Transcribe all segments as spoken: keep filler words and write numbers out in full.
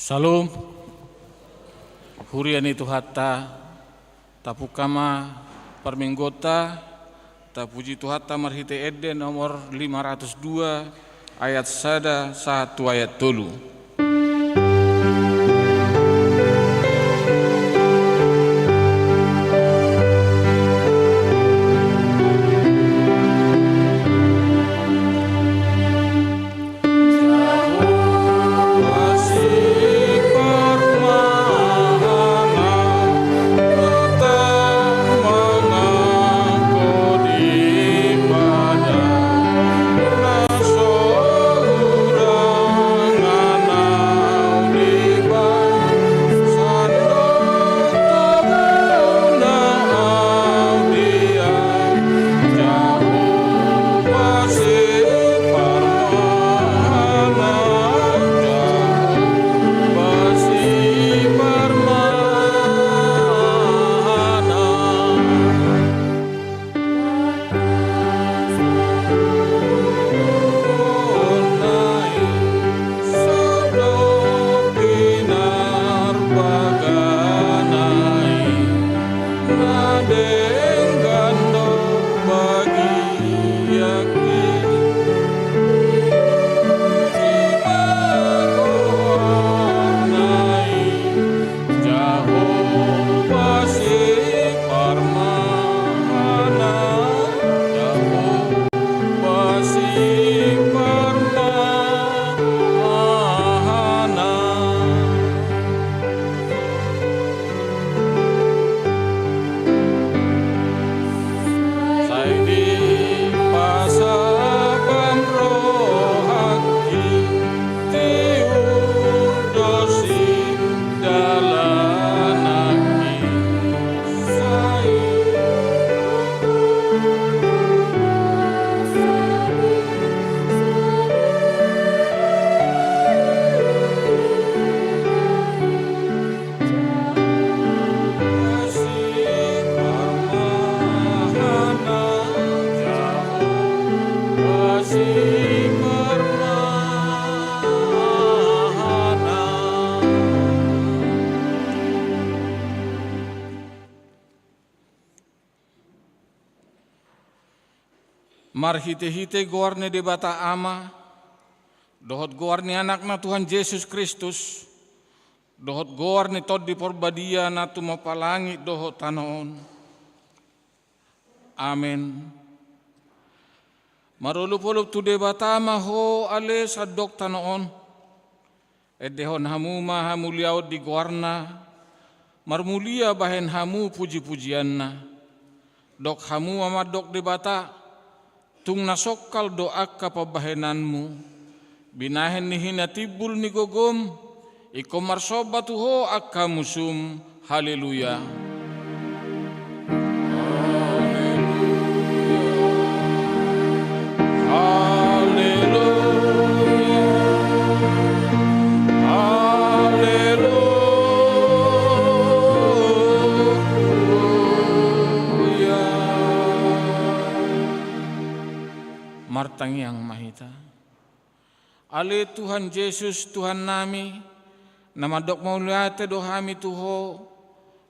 Syalom. Huria ni Tuhanta, tapungka ma parmingguonta, tapuji Tuhanta marhite ende nomor lima ratus dua, ayat sada sahat tu ayat tolu. Marhitehite goar ni Debata Ama, dohot goar ni Anakna Tuhan Jesus Kristus, dohot goar ni Tondi Parbadia na tumompa langit dohot tano on. Amen. Marolopolop tu Debata ma ho ale sandok tano on. Endehon hamu ma hamuliaon di goarna, marmulia bahen hamu pujipujianna. Dok hamu ma mandok Debata, tung na songkal do angka pambahenanmu, binahen ni hinatimbul ni gogom, ingkon marsomba tu ho angka musum. Haleluya. Haleluya. Haleluya. Martangiang ma hita. Ale Tuhan Jesus, Tuhannami, na mandok mauliate do hami tu ho,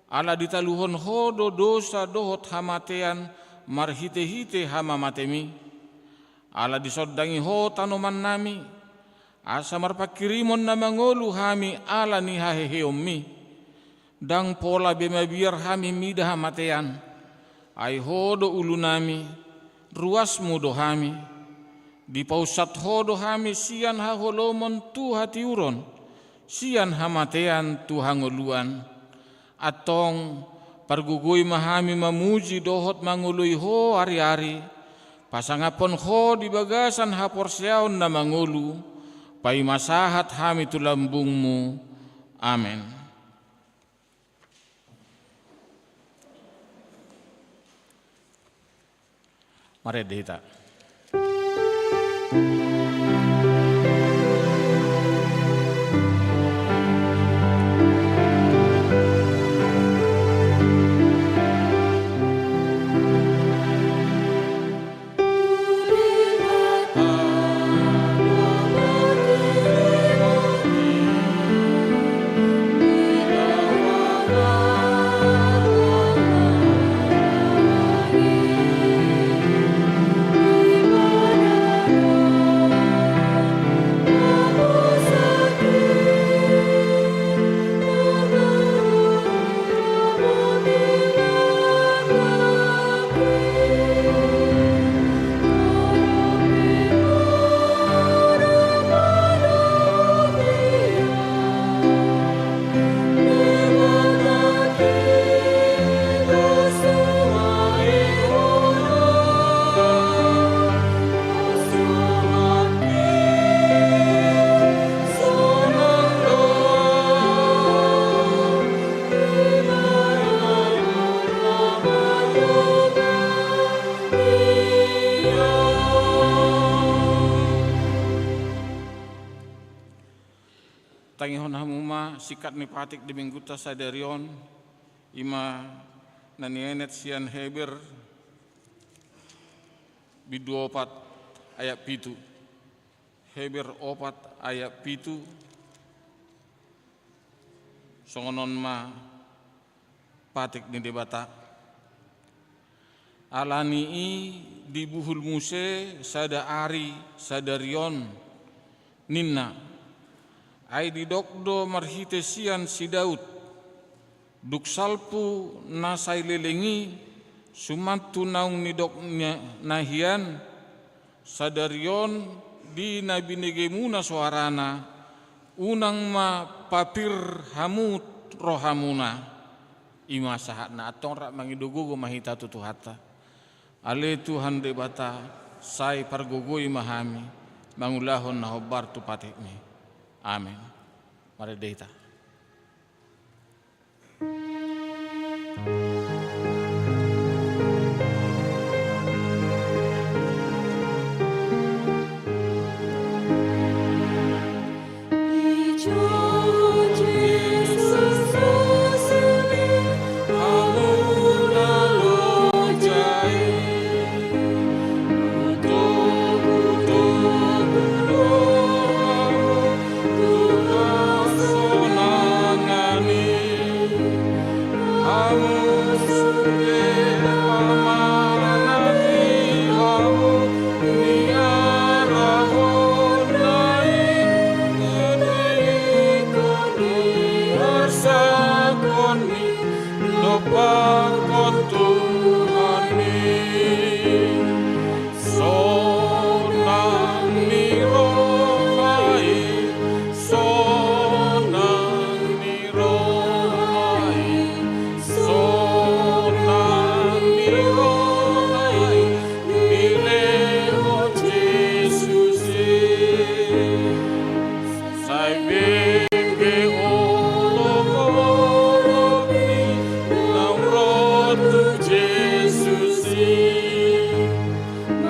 ala ditaluhon ho do dosa dohot hamatean marhitehite hamamatemi. Ala disondangi ho tanomannami, asa marpanghirimon na mangolu hami ala ni haheheonmi. Ndang pola be mabiar hami mida hamatean, ai ho do ulunami, ruasmu do hami. Dipaunsat ho do hami sian haholomon tu hatiuron, sian hamatean tu hangoluan. Antong, pargogoi ma hami mamuji dohot mangoloi ho ariari, pasangaphon ho di bagasan haporseaon na mangolu, paima sahat hami tu lambungmu. Amen. Marende hita. singkat ni patik di minggunta sadari on, i ma na nienet sian Heber bindu opat ayat pitu. Heber opat ayat pitu. Songon on ma patik ni Debata. Ala ni i dibuhul muse sada ari sadari on, ninna. Ai didok do marhite sian si Daud, dung salpu na sai leleng i, suman tu naung nidok na, na hian, sadari on di na binegemuna soarana, unang ma papir hamu rohamuna. I ma sahatna, antong rap mangido gogo ma hita tu Tuhanta. Ale Tuhan Debata, sai pargogoi ma hami mangulahon na hombar tu patikmi. Amen. Marende hita. Sonang ni roha i, sonang ni roha i, sonang ni roha i, dilehon Jesus i. Sai bege olopolop ni naung ro tu Jesus i.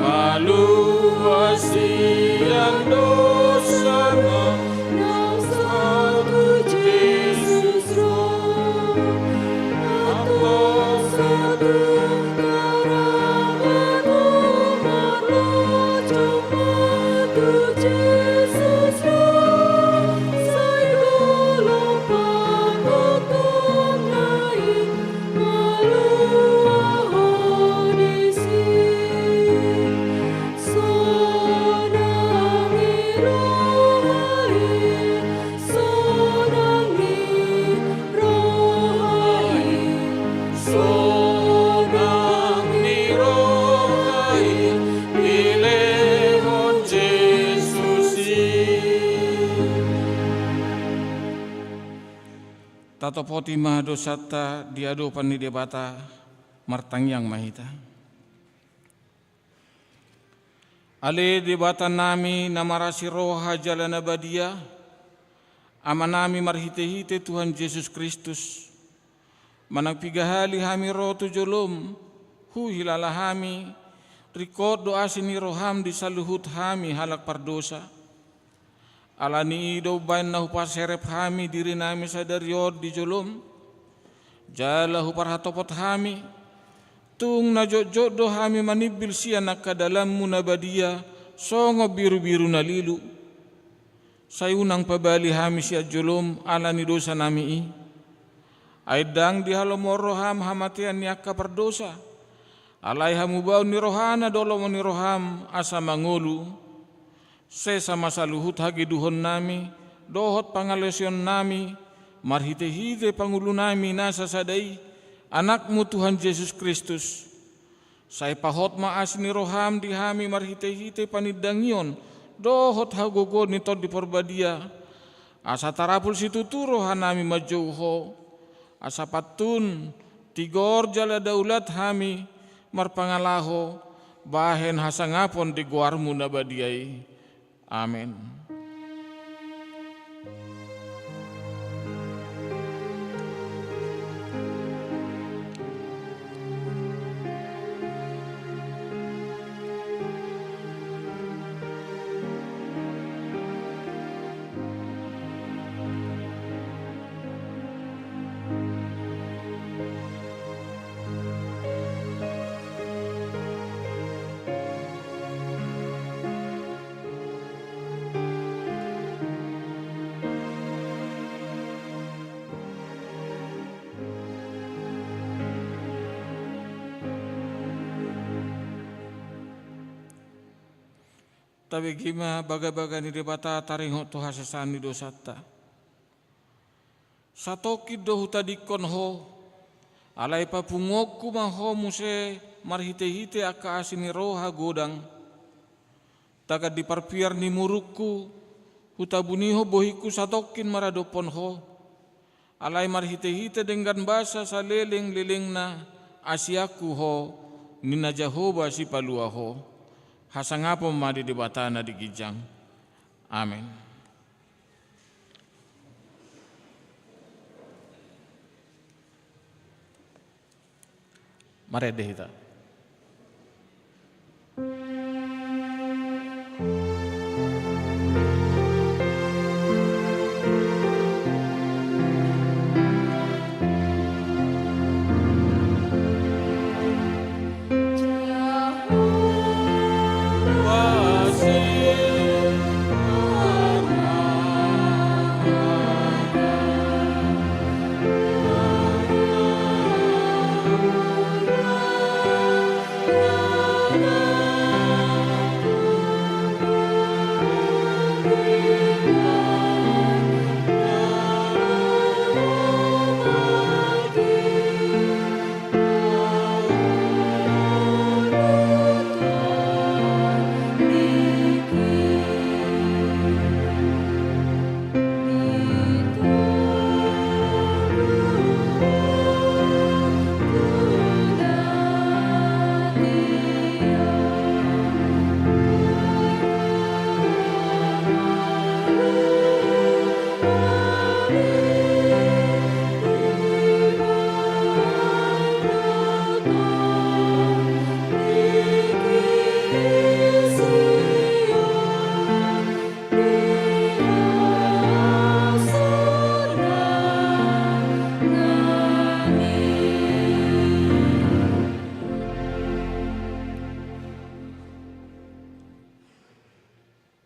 Malua sian dosa na naung ro tu Jesus ro. Antong satu karama tu marlojo ma tu Jesus ro. Sai dolok pangkongkongna i malua ho disi. Sonang ni roha i, sonang ni roha i, sonang ni roha i, dilehon Jesus i. Tatopoti ma dosanta di adopan ni Debata, martangiang ma hita. Ale Debatanami na marasi roha jala na badia, Amanami marhitehite Tuhan Jesus Kristus, manang piga hali hami ro tu jolom, huhilala hami, ringkot do asi ni roham di saluhut hami halak pardosa. Ala ni i do umbaen na hupaserep hami dirinami sadari on di jolom, jala huparhatopot hami, tung na jotjot do hami manimbil sian angka dalanmu na badia, songon birubiru na lilu. Sai unang pabali hami sian jolom ala ni dosanami i. Ai ndang dihalomohon roham hamatean ni angka pardosa. Alai hamubaon ni rohana do lomo ni roham asa mangolu. Sesa ma saluhut hageduhonnami, dohot pangalaosionnami, marhitehite pangulunami na sasada i, Anakmu Tuhan Jesus Kristus. Sai pahot ma asi ni roham di hami marhitehite panindangion, dohot hagogoon ni Tondi Parbadia. Asa tarapul situtu rohanami manjou ho. Asa pantun, tigor jala daulat hami, marpangalaho, bahen hasangapon di goarmu na badia i. Amen. Tabege ma bagabaga ni Debata taringot tu hasesaan ni dosanta. Satongkin do hutadingkon ho, alai papunguonku ma ho muse marhitehite angka asi ni roha godang. Tagan di parpiar ni murukku, hutabunihon bohingku satongkin maradophon ho. Alai marhitehite denggan basa salelenglelengna, asianku ho, ninna Jahowa Sipalua ho. Hasangapon ma di Debata na di ginjang. Amen. Marende hita.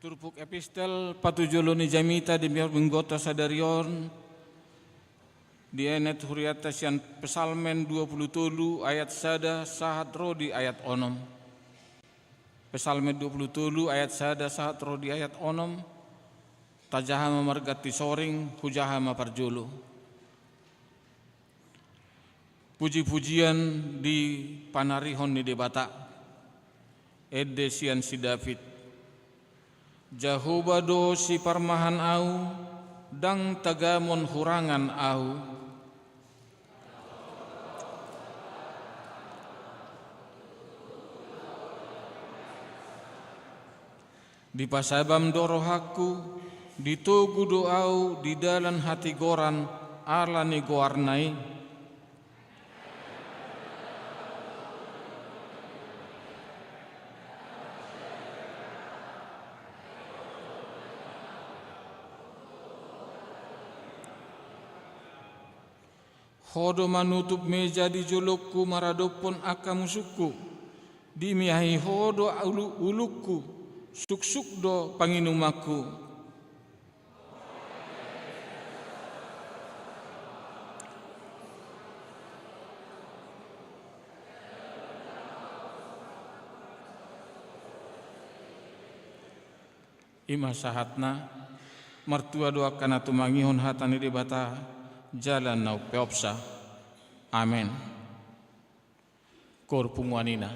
Turpuk epistel patujolo ni jamita di mingguonta sadari on, dienet hurianta sian Psalmen dua pulu tolu ayat sada sahat ro di ayat onom. Psalmen dua pulu tolu ayat sada sahat ro di ayat onom, tajaha ma marganti soring, hujaha ma parjolo. Pujipujian di panarihon ni Debata. Ende sian si David. Jahowa do siparmahan ahu, ndang tagamon hurangan ahu. Dipasabam do rohangku, ditogu do ahu di dalan hatigoran ala ni goarna i. Ho do manutup meja di jolongku maradophon angka musungku. Dimiahi ho do ulu-, ulungku, suksuk do panginumanku. I ma sahatna. Martua do angka na tumangihon hata ni Debata jala na umpeopsa. Amen. Koor punguanina.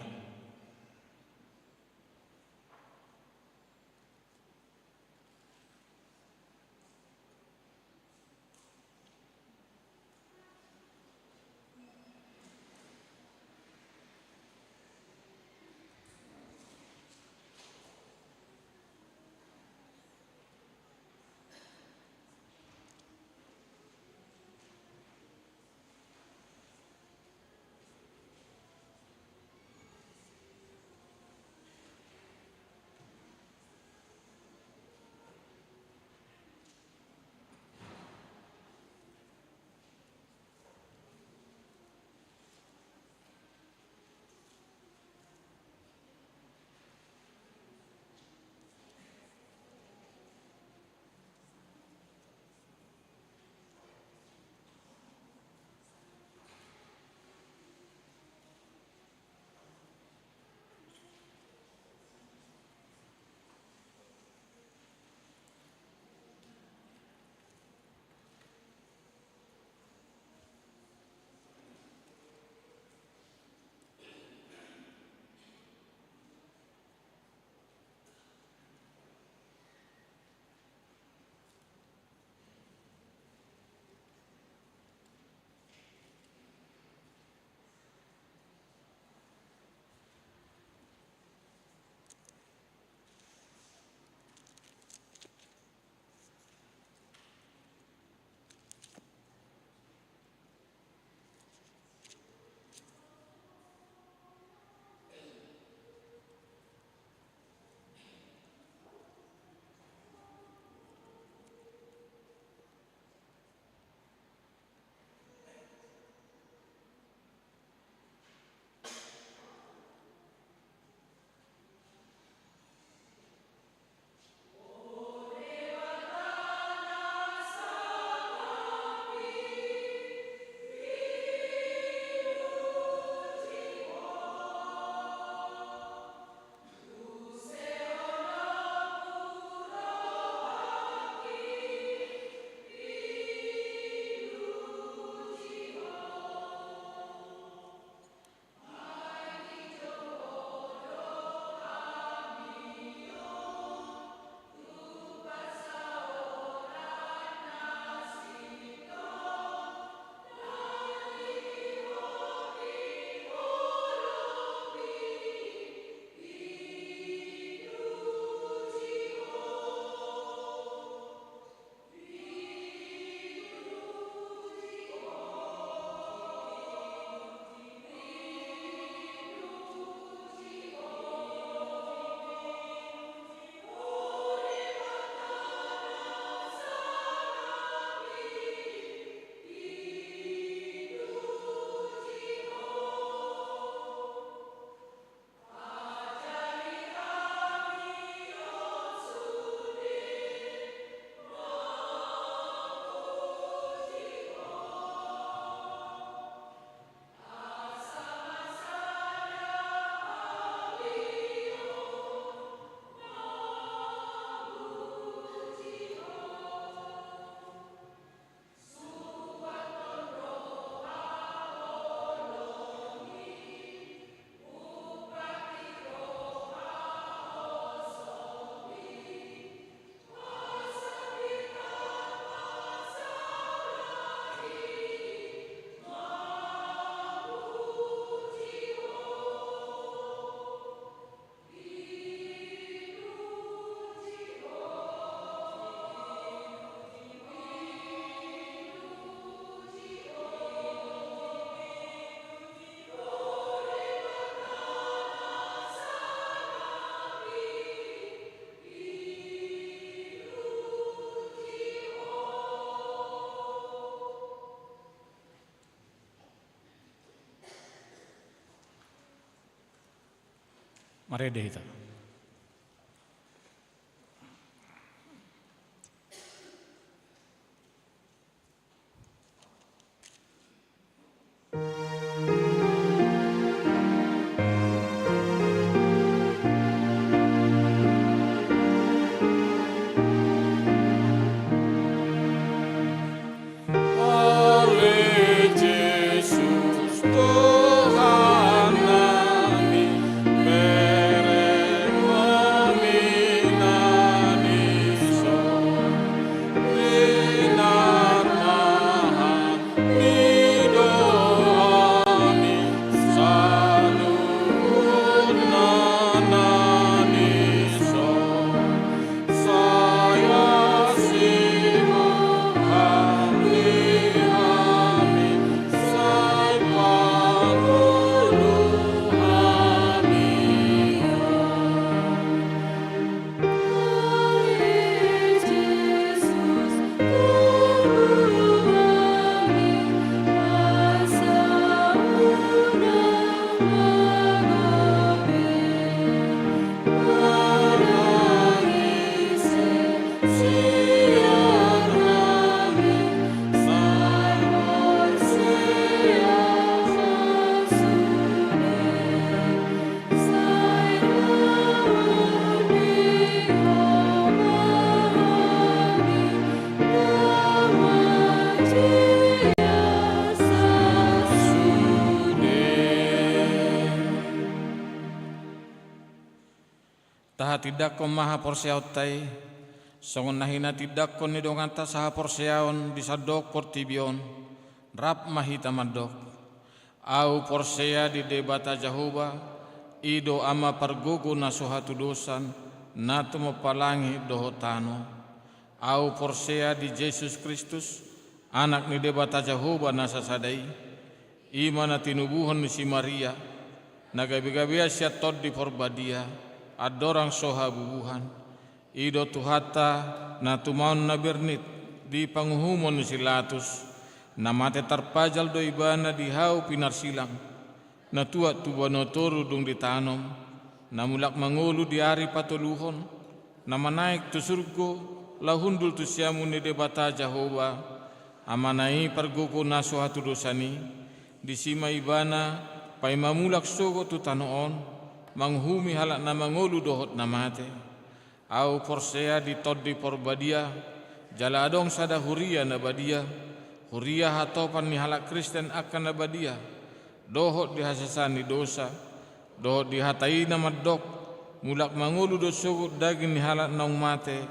Marende hita. Ale Jesus Tuhan nami, bereng ma hami na dison, minar ma hami dohot hami saluhutna na dison. Sai asi Tuhan di hami, sai pangolu hami Ho. Ale Jesus, tongtong hami asa unang mangope, manang ise sian hami sai porsea sude. Tahatindangkon ma haporseaonta i, songon na hinatindangkon ni donganta sahaporseaon di sandok portibi on, rap ma hita mandok. Ahu porsea di Debata Jahowa, i do Ama pargogo na so hatudosan, na tumompa langit dohot tano. Ahu porsea di Jesus Kristus, Anak ni Debata Jahowa na sasada i, i ma na tinubuhon ni si Maria, na gabegabean sian Tondi Porbadia, andorang so habubuhan. I do Tuhanta, na tumaon na bernit di panguhumon ni si Latus, na mate tarpajal do Ibana di hau pinarsilang, na tuat tu banua toru dung ditanom, na mulak mangolu di ari patoluhon, na manaek tu surgo, laho hundul tu siamun ni Debata Jahowa, Amana i pargogo na so hatudosan i, disi ma Ibana paima mulak sogot tu tano on, manguhumi halak na mangolu dohot na mate. Ahu porsea di Tondi Porbadia, jala adong sada huria na badia, huria hatopan ni halak Kristen angka na badia, dohot di hasesaan ni dosa, dohot di hata i na mandok, mulak mangolu do sogot daging ni halak naung mate,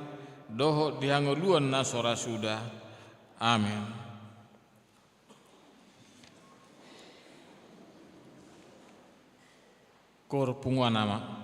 dohot di hangoluan na so ra suda. Amen. Koor punguan, Ama.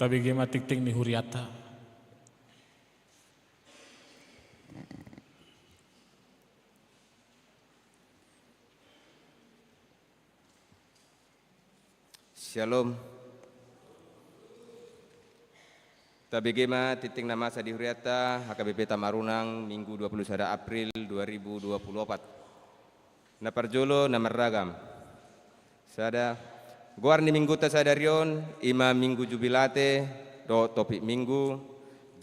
Tabege ma tingting ni hurianta. Syalom. Tabege ma tingting na masa di hurianta H K B P Tamarunang, Minggu dua puluh sada April dua ribu dua puluh opat. Na parjolo na marragam. Sada, goar ni Minggunta sadari on, i ma Minggu Jubilate, dohot topik Minggu,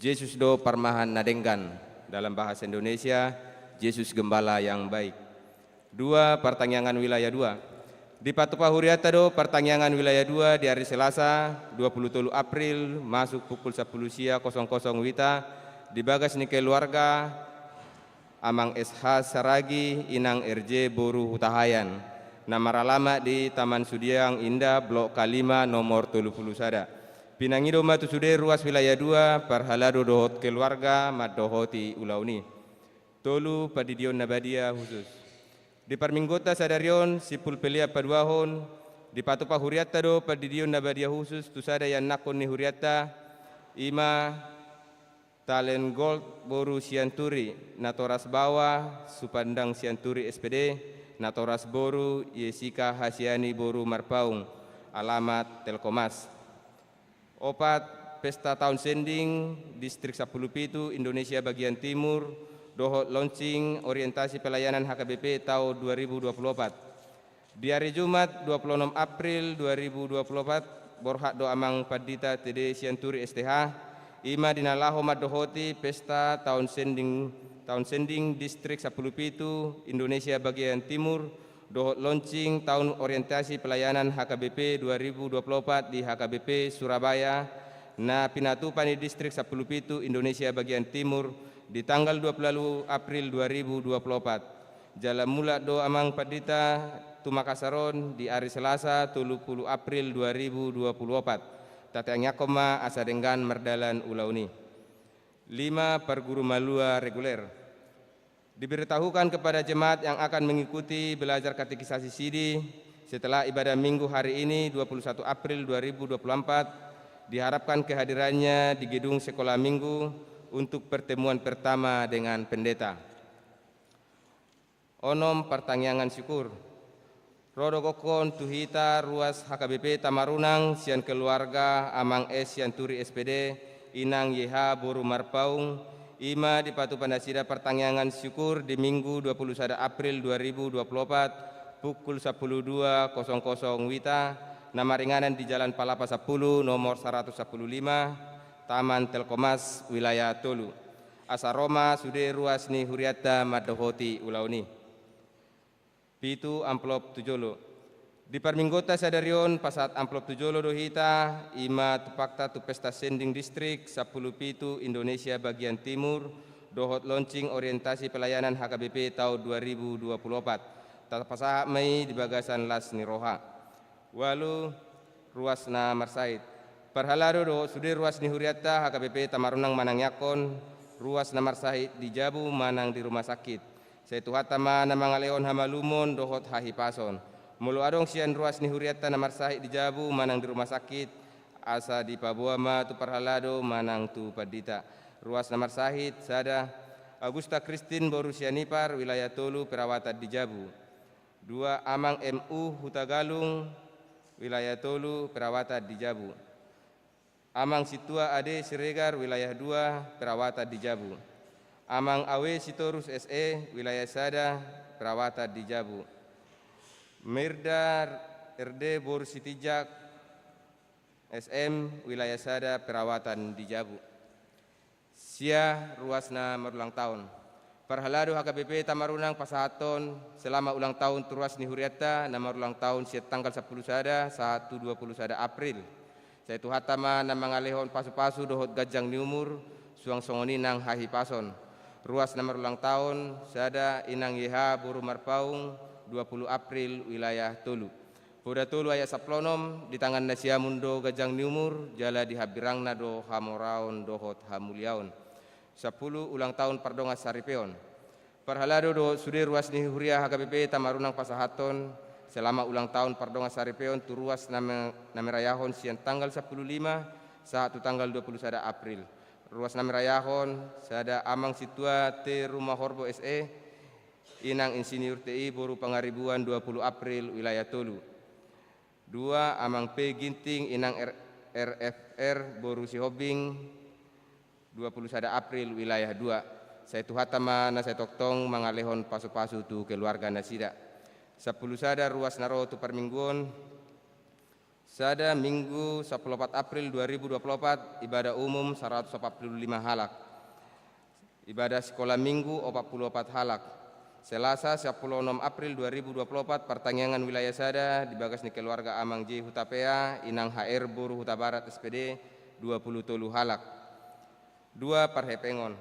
Jesus do parmahan na denggan, dalam bahasa Indonesia, Yesus Gembala yang baik. Dua, partangiangan wilayah dua. Dipatupa hurianta do partangiangan wilayah dua di ari Selasa, dua puluh tolu April, masuk pukul sapuluh sia kosong kosong wita, di bagas ni keluarga, Amang S H Saragi, Inang R J boru Hutahaean, na maralamat di Taman Sudiang Indah, Blok K lima, nomor tolu puluh sada. Pinangido ma tu sude ruas wilayah dua, parhalado dohot keluarga, mandohoti ulaon i. Tolu, pandidion na badia khusus. Di parmingguonta sadari on, simpul pelean paduahon, dipatupa hurianta do pandidion na badia khusus tu sada ianakhon ni hurianta, i ma Talent Gold boru Sianturi, natoras baoa Supandang Sianturi S P D, natoras boru Yesika Hasiani boru Marpaung, alamat Telkomas. Opat, pesta taon sending, Distrik sampulu pitu, Indonesia bagian timur, dohot launching orientasi pelayanan H K B P taon dua ribu dua puluh opat. Di ari Jumat, dua puluh onom April dua ribu dua puluh opat, borhat do Amang Pandita T D Sianturi S T H, i ma di na laho mandohoti pesta taon sending, taon sending Distrik sampulu pitu, Indonesia bagian timur, dohot launching taon orientasi pelayanan H K B P dua ribu dua puluh opat di H K B P Surabaya, na pinatupa ni Distrik sampulu pitu Indonesia bagian timur di tanggal dua puluh walu April dua ribu dua puluh opat. Jala mulak do Amang Pandita tu Makassar on di ari Selasa, tolu puluh April dua ribu dua puluh opat. Tatangiangkon ma asa denggan mardalan ulaon i. Lima, parguru malua reguler. Diberitahukan kepada jemaat yang akan mengikuti belajar katekisasi sidi setelah ibadah Minggu hari ini, dua puluh satu April dua ribu dua puluh empat, diharapkan kehadirannya di gedung Sekolah Minggu untuk pertemuan pertama dengan pendeta. Onom, partangiangan syukur. Ro do gokhon tu hita ruas H K B P Tamarunang sian keluarga Amang S Sianturi S P D, Inang Y H boru Marpaung, i ma dipatupa nasida partangiangan syukur di Minggu dua puluh sada April dua ribu dua puluh opat, pukul sampulu dua kosong kosong wita, na maringanan di Jalan Palapa sampulu, nomor saratus sampulu lima, Taman Telkomas, wilayah tolu. Asa ro ma sude ruas ni hurianta mandohoti ulaon i. Pitu, amplop tu jolo. Di parmingguonta sadari on pasahat amplop tu jolo do hita, i ma tumpakta tu pesta sending Distrik sampulu pitu Indonesia bagian timur, dohot launching orientasi pelayanan H K B P taon dua ribu dua puluh opat. Tapasahat ma i di bagasan las ni roha. Ualu, ruas na marsahit. Parhalado dohot sude ruas ni hurianta H K B P Tamarunang manangiangkon ruas na marsahit di jabu manang di rumah sakit. Sai Tuhanta ma na mangalehon hamalumon dohot hahipason. Molo adong sian ruas ni hurianta na marsahit di jabu manang di rumah sakit, asa dipaboa ma tu parhalado manang tu pandita. Ruas na marsahit, sada, Agusta Kristin boru Sianipar, wilayah tolu, perawatan di jabu. Dua, Amang M U Hutagalung, wilayah tolu, perawatan di jabu. Amang Sintua Ade Siregar, wilayah dua, perawatan di jabu. Amang Awe Sitorus S E, wilayah sada, perawatan di jabu. Mirda R D boru Sitinjak S M, wilayah sada, perawatan di jabu. Sia, ruas na marulang taon. Parhalado H K B P Tamarunang pasahathon selamat ulang tahun tu ruas ni hurianta na marulang taon sian tanggal sampulu sada sahat tu dua puluh sada April. Sai Tuhanta ma na mangalehon pasupasu dohot ganjang ni umur, suang songon i nang hahipason. Ruas na marulang taon, sada, Inang Y H boru Marpaung, dua puluh April, wilayah tolu. Poda tolu ayat sampulu onom, di tangan na siamun do ganjang ni umur, jala di hambirangna do hamoraon dohot hamuliaon. Sampulu, ulang tahun pardongan saripeon. Parhalado dohot sude ruas ni huria H K B P Tamarunang pasahathon selamat ulang tahun pardongan saripeon tu ruas na me-, na merayahon sian tanggal sampulu lima sahat tu tanggal dua puluh sada April. Ruas na mirayahon, sada Amang Sintua T Rumahorbo S E, Inang Insinyur T I boru Pangaribuan, dua puluh April, wilayah tolu. Dua, Amang P Ginting, Inang R-, R F R boru Sihombing, dua puluh sada April, wilayah dua. Sai Tuhanta ma na sai tongtong mangalehon pasu-pasu tu keluarga nasida. Sampulu sada ruas na ro tu parmingguon, sada, Minggu sampulu opat April dua ribu dua puluh opat, ibadah umum saratus opat pulu lima halak. Ibadah sikola Minggu opat pulu opat halak. Selasa sampulu onom April dua ribu dua puluh opat, partangiangan wilayah sada di bagas ni keluarga Amang J Hutapea, Inang H R boru Hutabarat S P D, dua pulu tolu halak. Dua, parhepengon.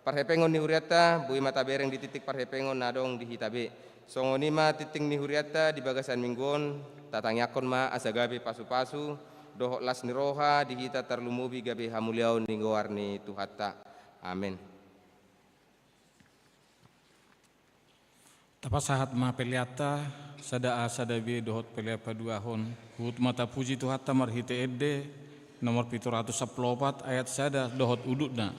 Parhepengon ni hurianta boi ma tabereng di tingting parhepengon na adong di hita be. Songon i ma tingting ni hurianta di bagasan minggu on, tatangiangkon ma asa gabe pasu-pasu dohot las ni roha di hita, tarlumobi gabe hamuliaon ni goar ni Tuhanta. Amen. Tapasahat ma peleanta, sada A sada B dohot pelean paduahon. Huhut ma tapuji Tuhanta marhite ende, nomor pitu ratus sampulu opat, ayat sada dohot udutna.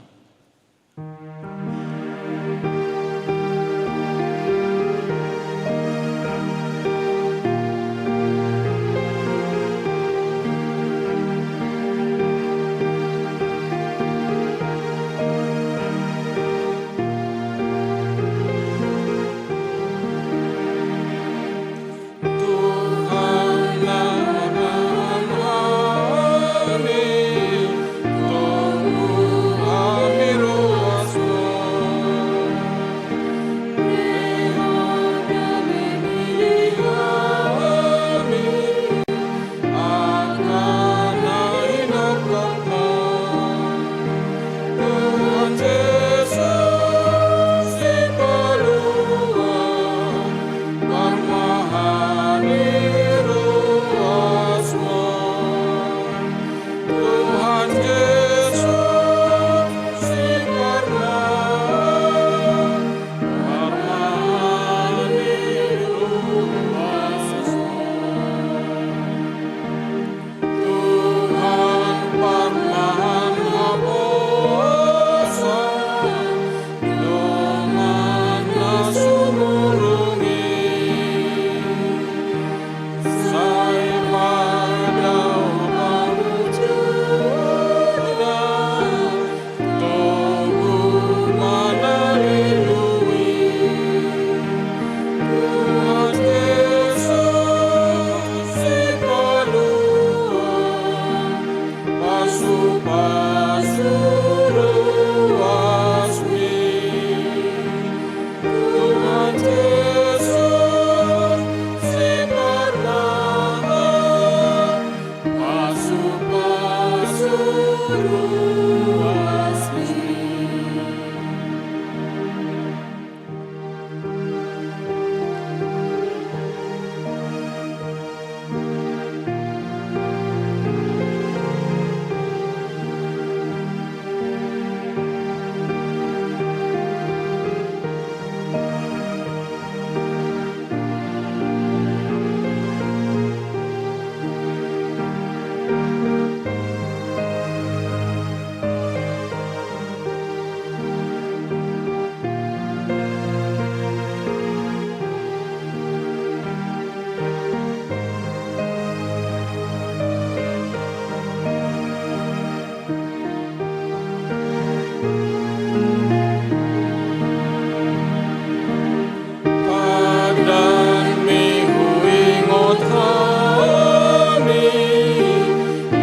Padanmi huingot hami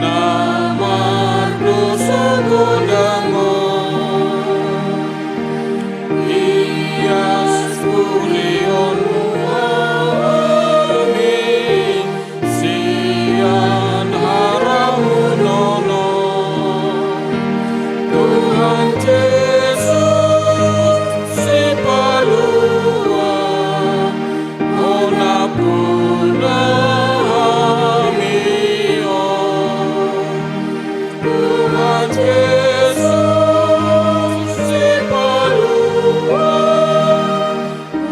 na mardosa godang on. Ias pulihonmu hami sian haramunon on. Tuhan Jesus Sipalua, onapuna hami on. Tuhan Jesus Sipalua,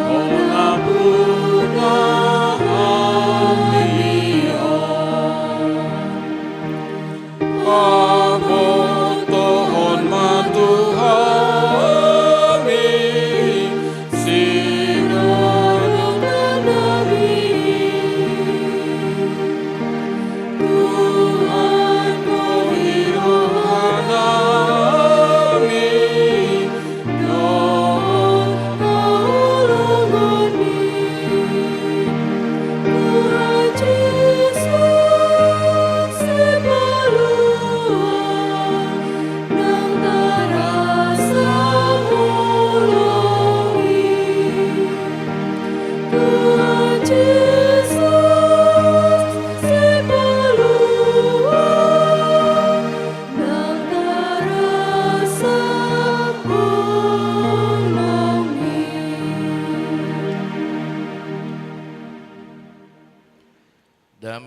onapuna hami on.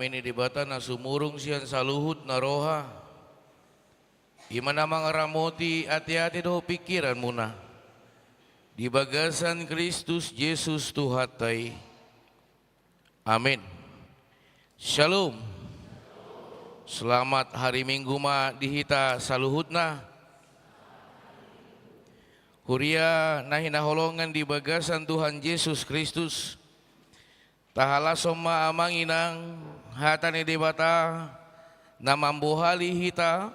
ni Debata na sumurung sian saluhut na roha, i ma na mangaramoti ateate dohot pingkiranmuna di bagasan Kristus Jesus Tuhanta i. Amin. Shalom. Selamat hari Minggu ma di hita saluhutna. Huria na hinaholongan di bagasan Tuhan Jesus Kristus, tahalashon ma amang inang hata ni Debata na mambohali hita,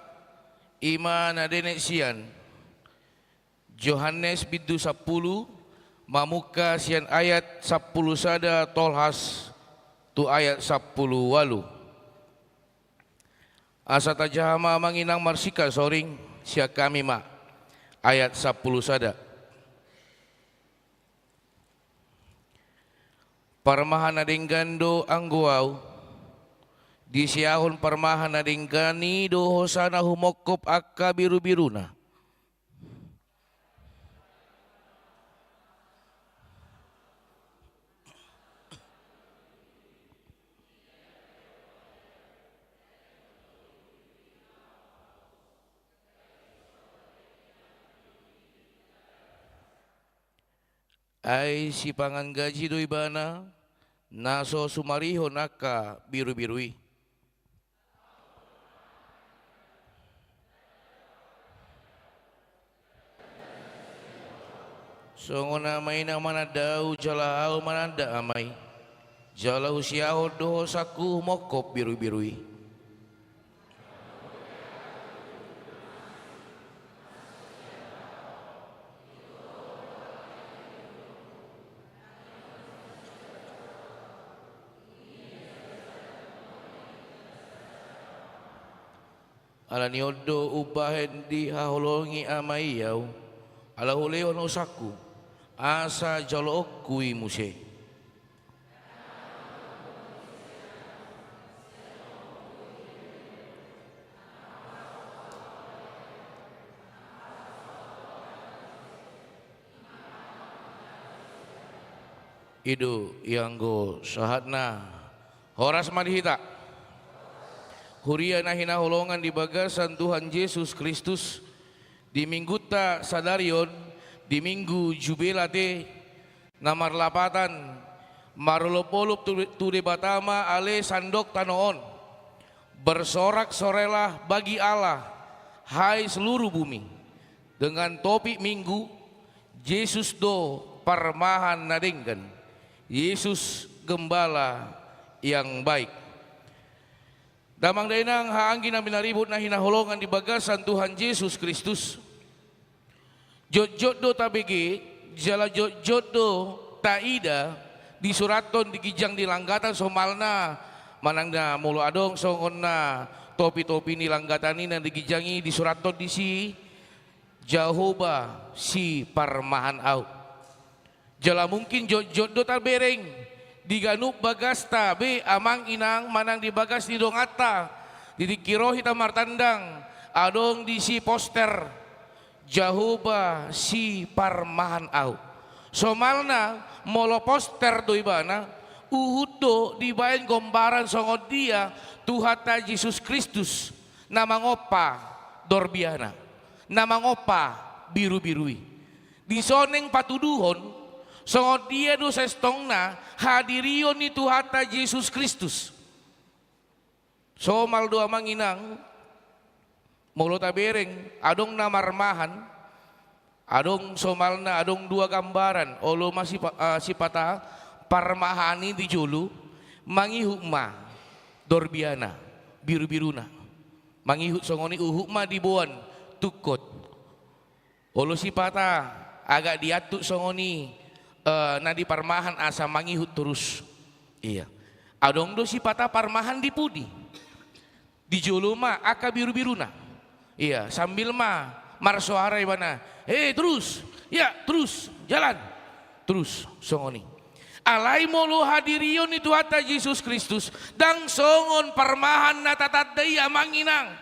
i ma na denek sian Johannes bindu sampulu, mamungka sian ayat sampulu sada tolhas tu ayat sampulu ualu. Asa tajaha ma amang inang marsikashoring sian hami ma ayat sampulu sada. Parmahan na denggan do anggo au, disiahon parmahan na denggan i do hosana humongkop angka birubiruna. Ai sipangan gaji do ibana, na so sumarihon angka birubiru i. Songon na amang inang mananda au, jala au mananda amang i, jala husiahon do hosangku humongkop birubiru i. Ala ni on do umbahen dihaholongi amang i au, ala hulehon hosangku, asa jaloonku i muse. I do ianggo sahatna. Horas ma di hita. Huria na hinaholongan di bagasan Tuhan Jesus Kristus, di minggunta sadari on, di minggu Jubilate, na marlapatan, marolopolop tu, tu Debata ma ale sandok tano on. Bersorak-sorailah bagi Allah, hai seluruh bumi. Dengan topik minggu, Jesus do parmahan na denggan. Yesus Gembala yang baik. Damang dainang, haha anggi na minaribot na hinaholongan di bagasan Tuhan Jesus Kristus. Jotjot do tabege, jala jotjot do taida, disurathon di ginjang di langgatan somalna, manang na molo adong songon na topi-topi ni langgatan i na di ginjang i disurathon disi, Jahowa siparmahan au. Jala mungkin jotjot do tabereng di ganup bagasta be amang inang manang di bagas ni donganta, di tingki ro hita martandang, adong disi poster, Jahowa siparmahan au. Somalna molo poster do ibana, huhut do dibaen gombaran songon dia Tuhanta Jesus Kristus na mangompa dorbiana, na mangompa birubiru i. Dison naeng patuduhon songon dia do sestongna hadirion ni Tuhanta Jesus Kristus. Somal do amang inang, molo tabereng, adong na marmahan, adong somalna, adong dua gambaran, olo ma sipa-, eh, sipata parmahan i di jolo, mangihut ma dorbiana, birubiruna. Mangihut songon i, huhut ma diboan tungkot. Olo sipata agak diantuk songon i, eh, na di parmahan asa mangihut torus. Iya. Adong do sipata parmahan di pudi. Di jolo ma angka birubiruna. Iya, sambil ma marsoara ibana, "He, terus. Ya, terus. Jalan." Terus songon i. Alai molo hadirion ni Tuhanta Jesus Kristus, ndang songon parmahan na tatanda i amang inang.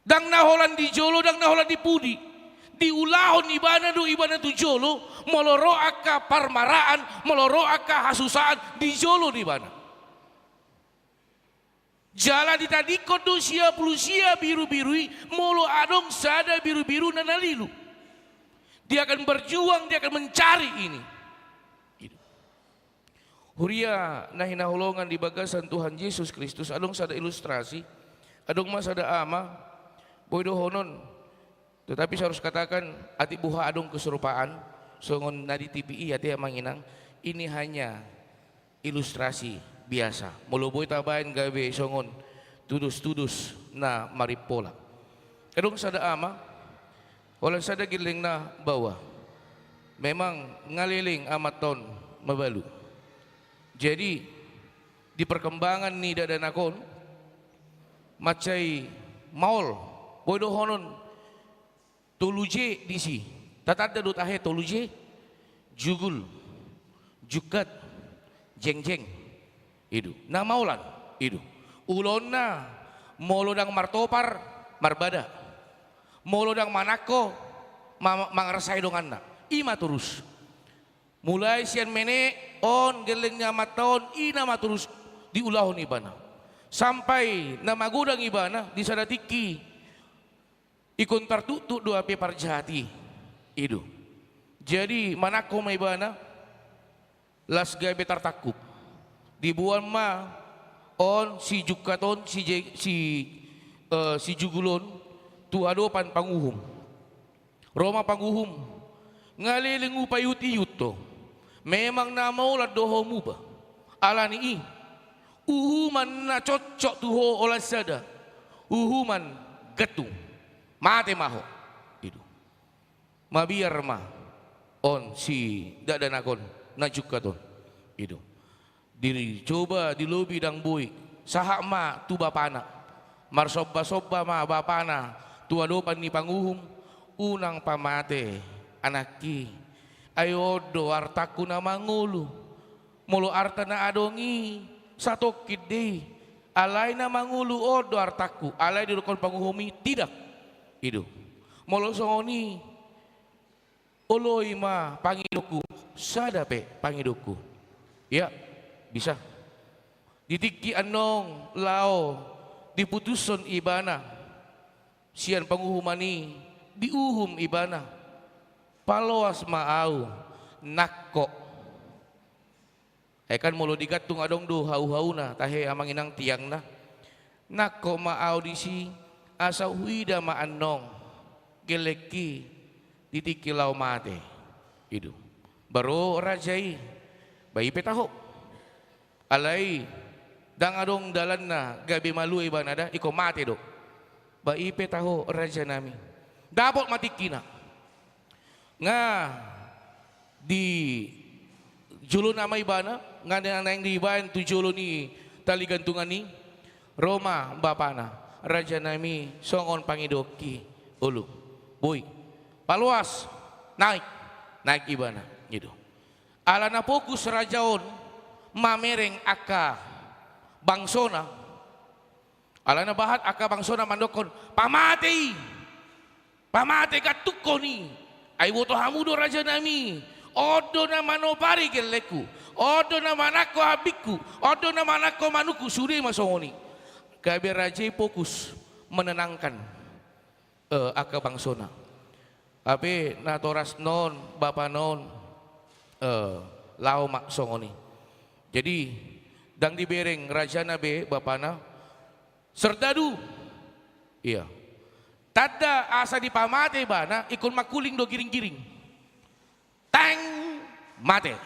Ndang na holan di jolo, ndang na holan di pudi. Diulahon ibana do ibana tu jolo, molo ro angka parmaraan, molo ro angka hasusaan, di jolo do ibana. Jala ditadingkon do sia pulu sia birubiru i, molo adong sada birubiru na na lilu. Dia akan berjuang, dia akan mencari ini. Huria na hinaholongan di bagasan Tuhan Jesus Kristus, adong sada ilustrasi, adong ma sada ama, boi dohonon, tetapi saya harus katakan, atik boha adong keserupaan, songon na di T V i ate amang inang, ini hanya ilustrasi biasa. Molo boi tabaen gabe songon tudos-tudos na marimpola. Adong sada ama, holan sada gellengna baoa. Memang nga leleng amanta on mabalu. Jadi, di perkembangan ni dakdanak on, mansai maol, boi dohonon, tolu J disi. Tatanda do tahe tolu J? Jugul, jungkat, jengjeng. I do. Na maolan. I do. Ulaonna, molo ndang martopar, marbada. Molo ndang manangko, ma-, mangarsai donganna. I ma torus. Mulai sian menek on, gelleng ni amanta on, i nama torus diulahon ibana. Sampai na magodang ibana di sada tingki, ingkon tartuktuk do hape parjahat i. I do. Jadi, manangko ma ibana, las gabe tartangkup. Diboan ma on si jungkat on, si je-, si, eh, si jugul on, tu adopan panguhum. Ro ma panguhum, nga leleng hupaihut-ihut ho. Memang na maolan do ho muba. Alani i, uhuman na cocok tu ho holan sada, uhuman gantung. Mate ma ho. I do. Mabiar ma on si dakdanak on na jungkat on. I do. Dicoba, dilobi, ndang boi. Sahat ma tu bapana. Marsomba-somba ma bapana tu adopan ni panguhum, unang pamate anakki. Ai on do artangku na mangolu. Molo arta na adong i, satongkin do i. Alai na mangolu on do artangku. Alai didokkon panguhum i, tidak. I do. Molo songon i, oloi ma pangidokku, sada pe pangidokku. Ia, bisa. Di tingki annon laho diputushon ibana sian panguhuman i, diuhum ibana. Paloas ma au, nangkok. Ai kan molo digantung adong do hau-hauna, tahe amang inang tiangna. Nangkok ma au disi, asa huida ma annon gellengki di tingki laho mate. I do. Ba ro raja i, ba i pe taho. Alai, ndang adong dalanna gabe malua ibana da, ingkon mate do. Ba i pe taho raja nami. Dapot ma tingkina. Nga di jolona ma ibana, nga na naeng dibaen tu jolo ni tali gantungan i, ro ma bapana, raja nami songon pangidoonki, olo, boi. Paloas, naik, naik ibana, i do. Ala na fokus raja on mamereng angka bangsona, ala na bahat angka bangsona mandokkon, pamate i, pamate gantungkon i. Ai boto hamu do raja nami, on do na manopari gellengku, on do na manangko hambingku, on do na manangko manukku, sude ma songon i. Gabe raja i fokus menenangkan, eh, angka bangsona. Hape natorasna on, bapana on, eh, laho ma songon i. Jadi, ndang dibereng rajana be bapana, serdadu. Ia. Tanda asa dipamate ibana, ingkon mangkuling do giring-giring. Tang, mate.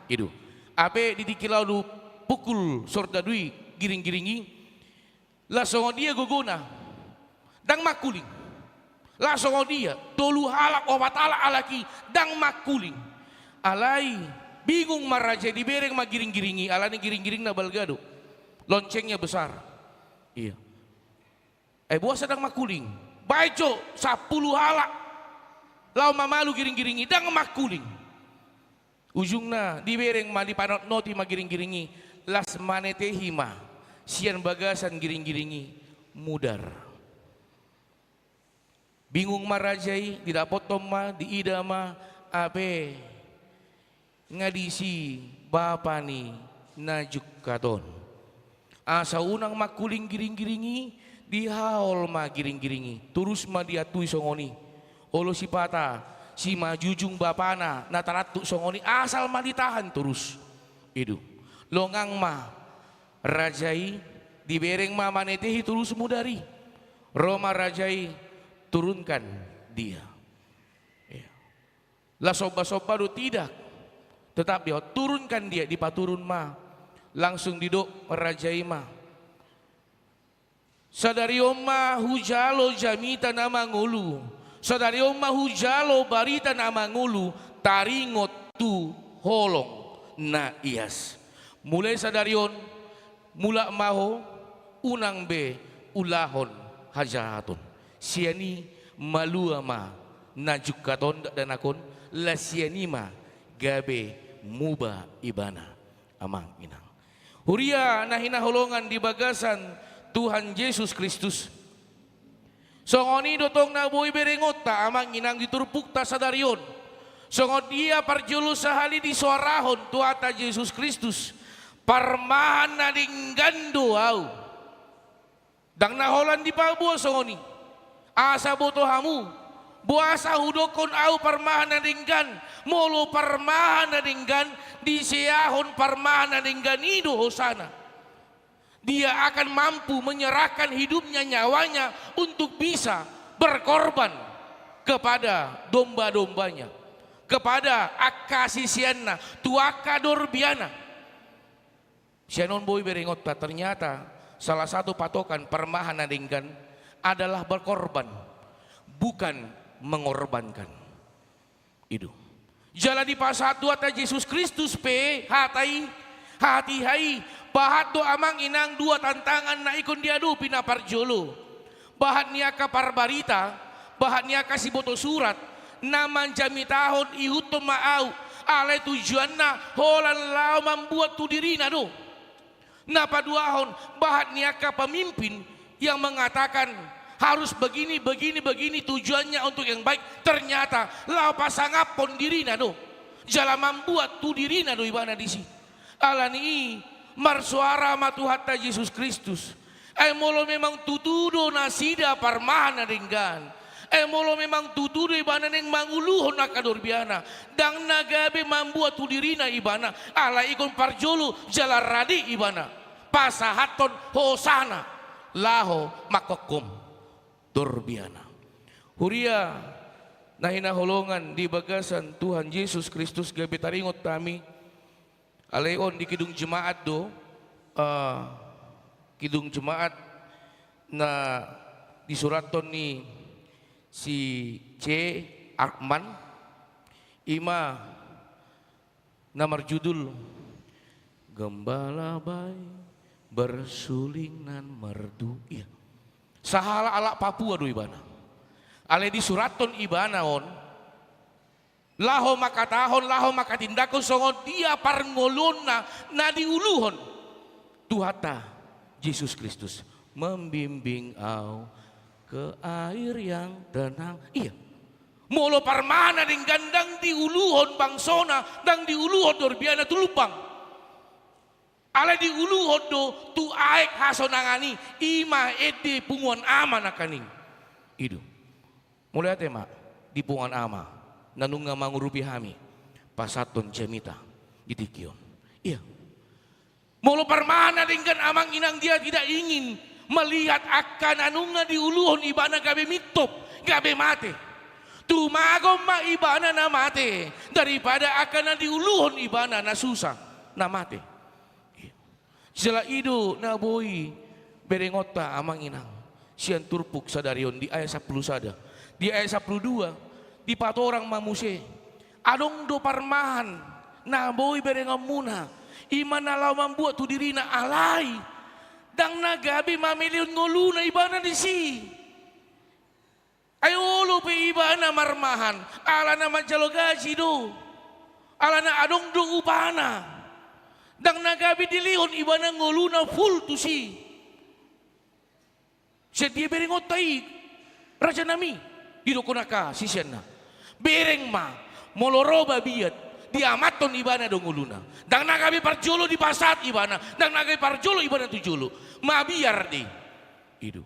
I do. Hape di tingki laho dipukul sordadu i giring-giring i, las songon dia gogona, ndang mangkuling. Las songon dia, tolu halak, opat halak halak i, ndang mangkuling. Alai, bingung ma raja i, dibereng ma giring-giring i, alani giring-giringna balga do. Loncengnya besar. Ia. Ai boasa ndang mangkuling? Baen jo sampulu halak laho mamalu giring-giring i, ndang mangkuling. Ujungna dibereng ma, dipanotnoti ma giring-giring i, las manetehi ma sian bagasan giring-giring i, mudar. Bingung ma raja i, didapothon ma, diida ma, hape nga disi bapa ni na jungkat on. Asa unang mangkuling giring-giring i, dihaol ma giring-giring i. Torus ma diantui songon i. Olo sipata, simanjujung bapana, na tarantuk songon i, asal ma ditahan torus. I do. Longang ma raja i, dibereng ma manetehi torus mudar i. Ro ma raja i, turunkan dia. Iya. Las somba-somba do, tidak. Tetap dia, turunkan dia, dipaturun ma. Langsung didok raja i ma. Sadari on ma hujalo jamita na mangolu. Sadari on ma hujalo barita na mangolu. Taringot tu holong na ias. Mulai sadari on, mulak ma ho, unang be ulahon hajahaton. Sian i malua ma na jungkat on dakdanak on, las sian i ma gabe muba ibana, amang inang. Huria na hinaholongan di bagasan Tuhan Jesus Kristus. Songon i do tong na boi berengonta, amang inang, di turpukta sadari on. Songon dia parjolo sahali disoarahon Tuhanta Jesus Kristus, parmahan na denggan do ahu. Ndang na holan dipaboa songon i. Asa boto hamu, boasa hudokkon ahu parmahan na denggan, molo parmahan na denggan, diseahon parmahan na denggan i do hosana. Dia akan mampu menyerahkan hidupnya, nyawanya, untuk bisa berkorban kepada domba-dombanya, kepada angka siseanna, tu angka dorbiana. Sian on boi berengonta, ternyata salah satu patokan parmahan na denggan adalah berkorban, bukan mengorbankan. I do. Jala dipasahat Tuhanta Jesus Kristus pe hata i, hatiha i, pasahat do amang inang dua tantangan na ingkon diadopi. Na parjolo, pasahat ni angka parbarita, pasahat ni angka siboto surat, na manjamitahon ihuthon ma ahu, alai tujuanna holan laho mambuat tu dirina do. Na paduahon, pasahat ni angka pemimpin yang mengatakan harus begini, begini, begini, tujuannya untuk yang baik, ternyata laho pasangaphon dirina do. Jala mambuat tu dirina do ibana disi. Alani i, marsoara ma Tuhanta Jesus Kristus. Ai molo memang tutu do nasida parmahan na denggan, ai molo memang tutu do ibana naeng manguluhon angka dorbiana, ndang na gabe mambuat tu dirina ibana, alai ingkon parjolo jala rade ibana pasahathon hosana laho mangkophon dorbiana. Huria na hinaholongan di bagasan Tuhan Jesus Kristus, gabe taringot hami. Alai on di Kidung Jemaat do, eh, Kidung Jemaat na disurathon ni si C. Arkman, i ma na marjudul Gembala Bae Bersuling Nan Merdu. Iya. Sahalak-halak Papua do ibana. Alai disurathon ibana on laho mangkatahon, laho mangkatindangkon songon dia parngoluonna na diuluhon Tuhanta Jesus Kristus. Membimbing au ke air yang tenang. Iya. Molo parmahan na denggan ndang diuluhon bangsona, ndang diuluhon dorbiana tu lumbang. Alai diuluhon do tu aek hasonangan i, i ma ende punguan ama nangkaning. I do. Mauliate ma di punguan ama na nunga mangurupi hami pasahathon jamita di tingki on. Iya. Molo parmahan na denggan amang inang, dia tidak ingin melihat angka na nunga diuluhon ibana gabe mintop, gabe mate. Tumagon ma ibana na mate daripada angka na diuluhon ibana na susa, na mate. Jala i do na boi berengonta amang inang sian turpuk sadari on di ayat sampulu sada. Di ayat sampulu dua, dipatorang ma muse. Adong do parmahan na boi berengonmuna, i ma na laho mambuat tu dirina, alai ndang na gabe mamelehon ngoluna ibana disi. Ai olo pe ibana marmahan, alana manjalo gaji do, alana adong do upana. Ndang na gabe dilehon ibana ngoluna full tusi. Sian dia berengonta i, rajanami, didokkon angka siseanna. Bereng ma, molo ro babiat, Diamathon ibana do ngoluna. Ndang na gabe parjolo dipasahat ibana, ndang na gabe parjolo ibana tu jolo. Mabiar do i. Ido.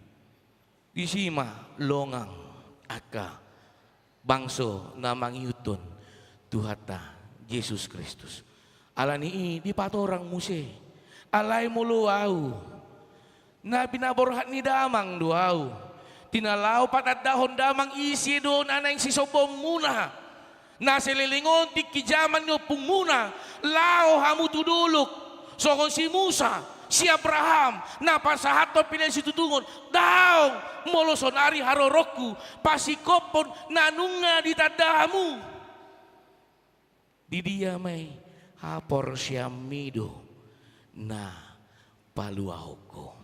Disi ma longang angka bangso na mangihuthon Tuhanta Jesus Kristus. Ala ni i dipatorang muse. Alai molo ahu, na pinaborhat ni damang do ahu. Di na laho patandahon damang ise do na naeng sisombaonmuna. Na saleleng on tingki jaman ni ompungmuna, laho hamu tu dolok, songon si Musa, si Abraham, na pasahathon pelean situtungon, daong, molo sonari haroroku, pasingkophon na nunga ditanda hamu. Di dia ma i? Haporseaonmi do na paluahon ho.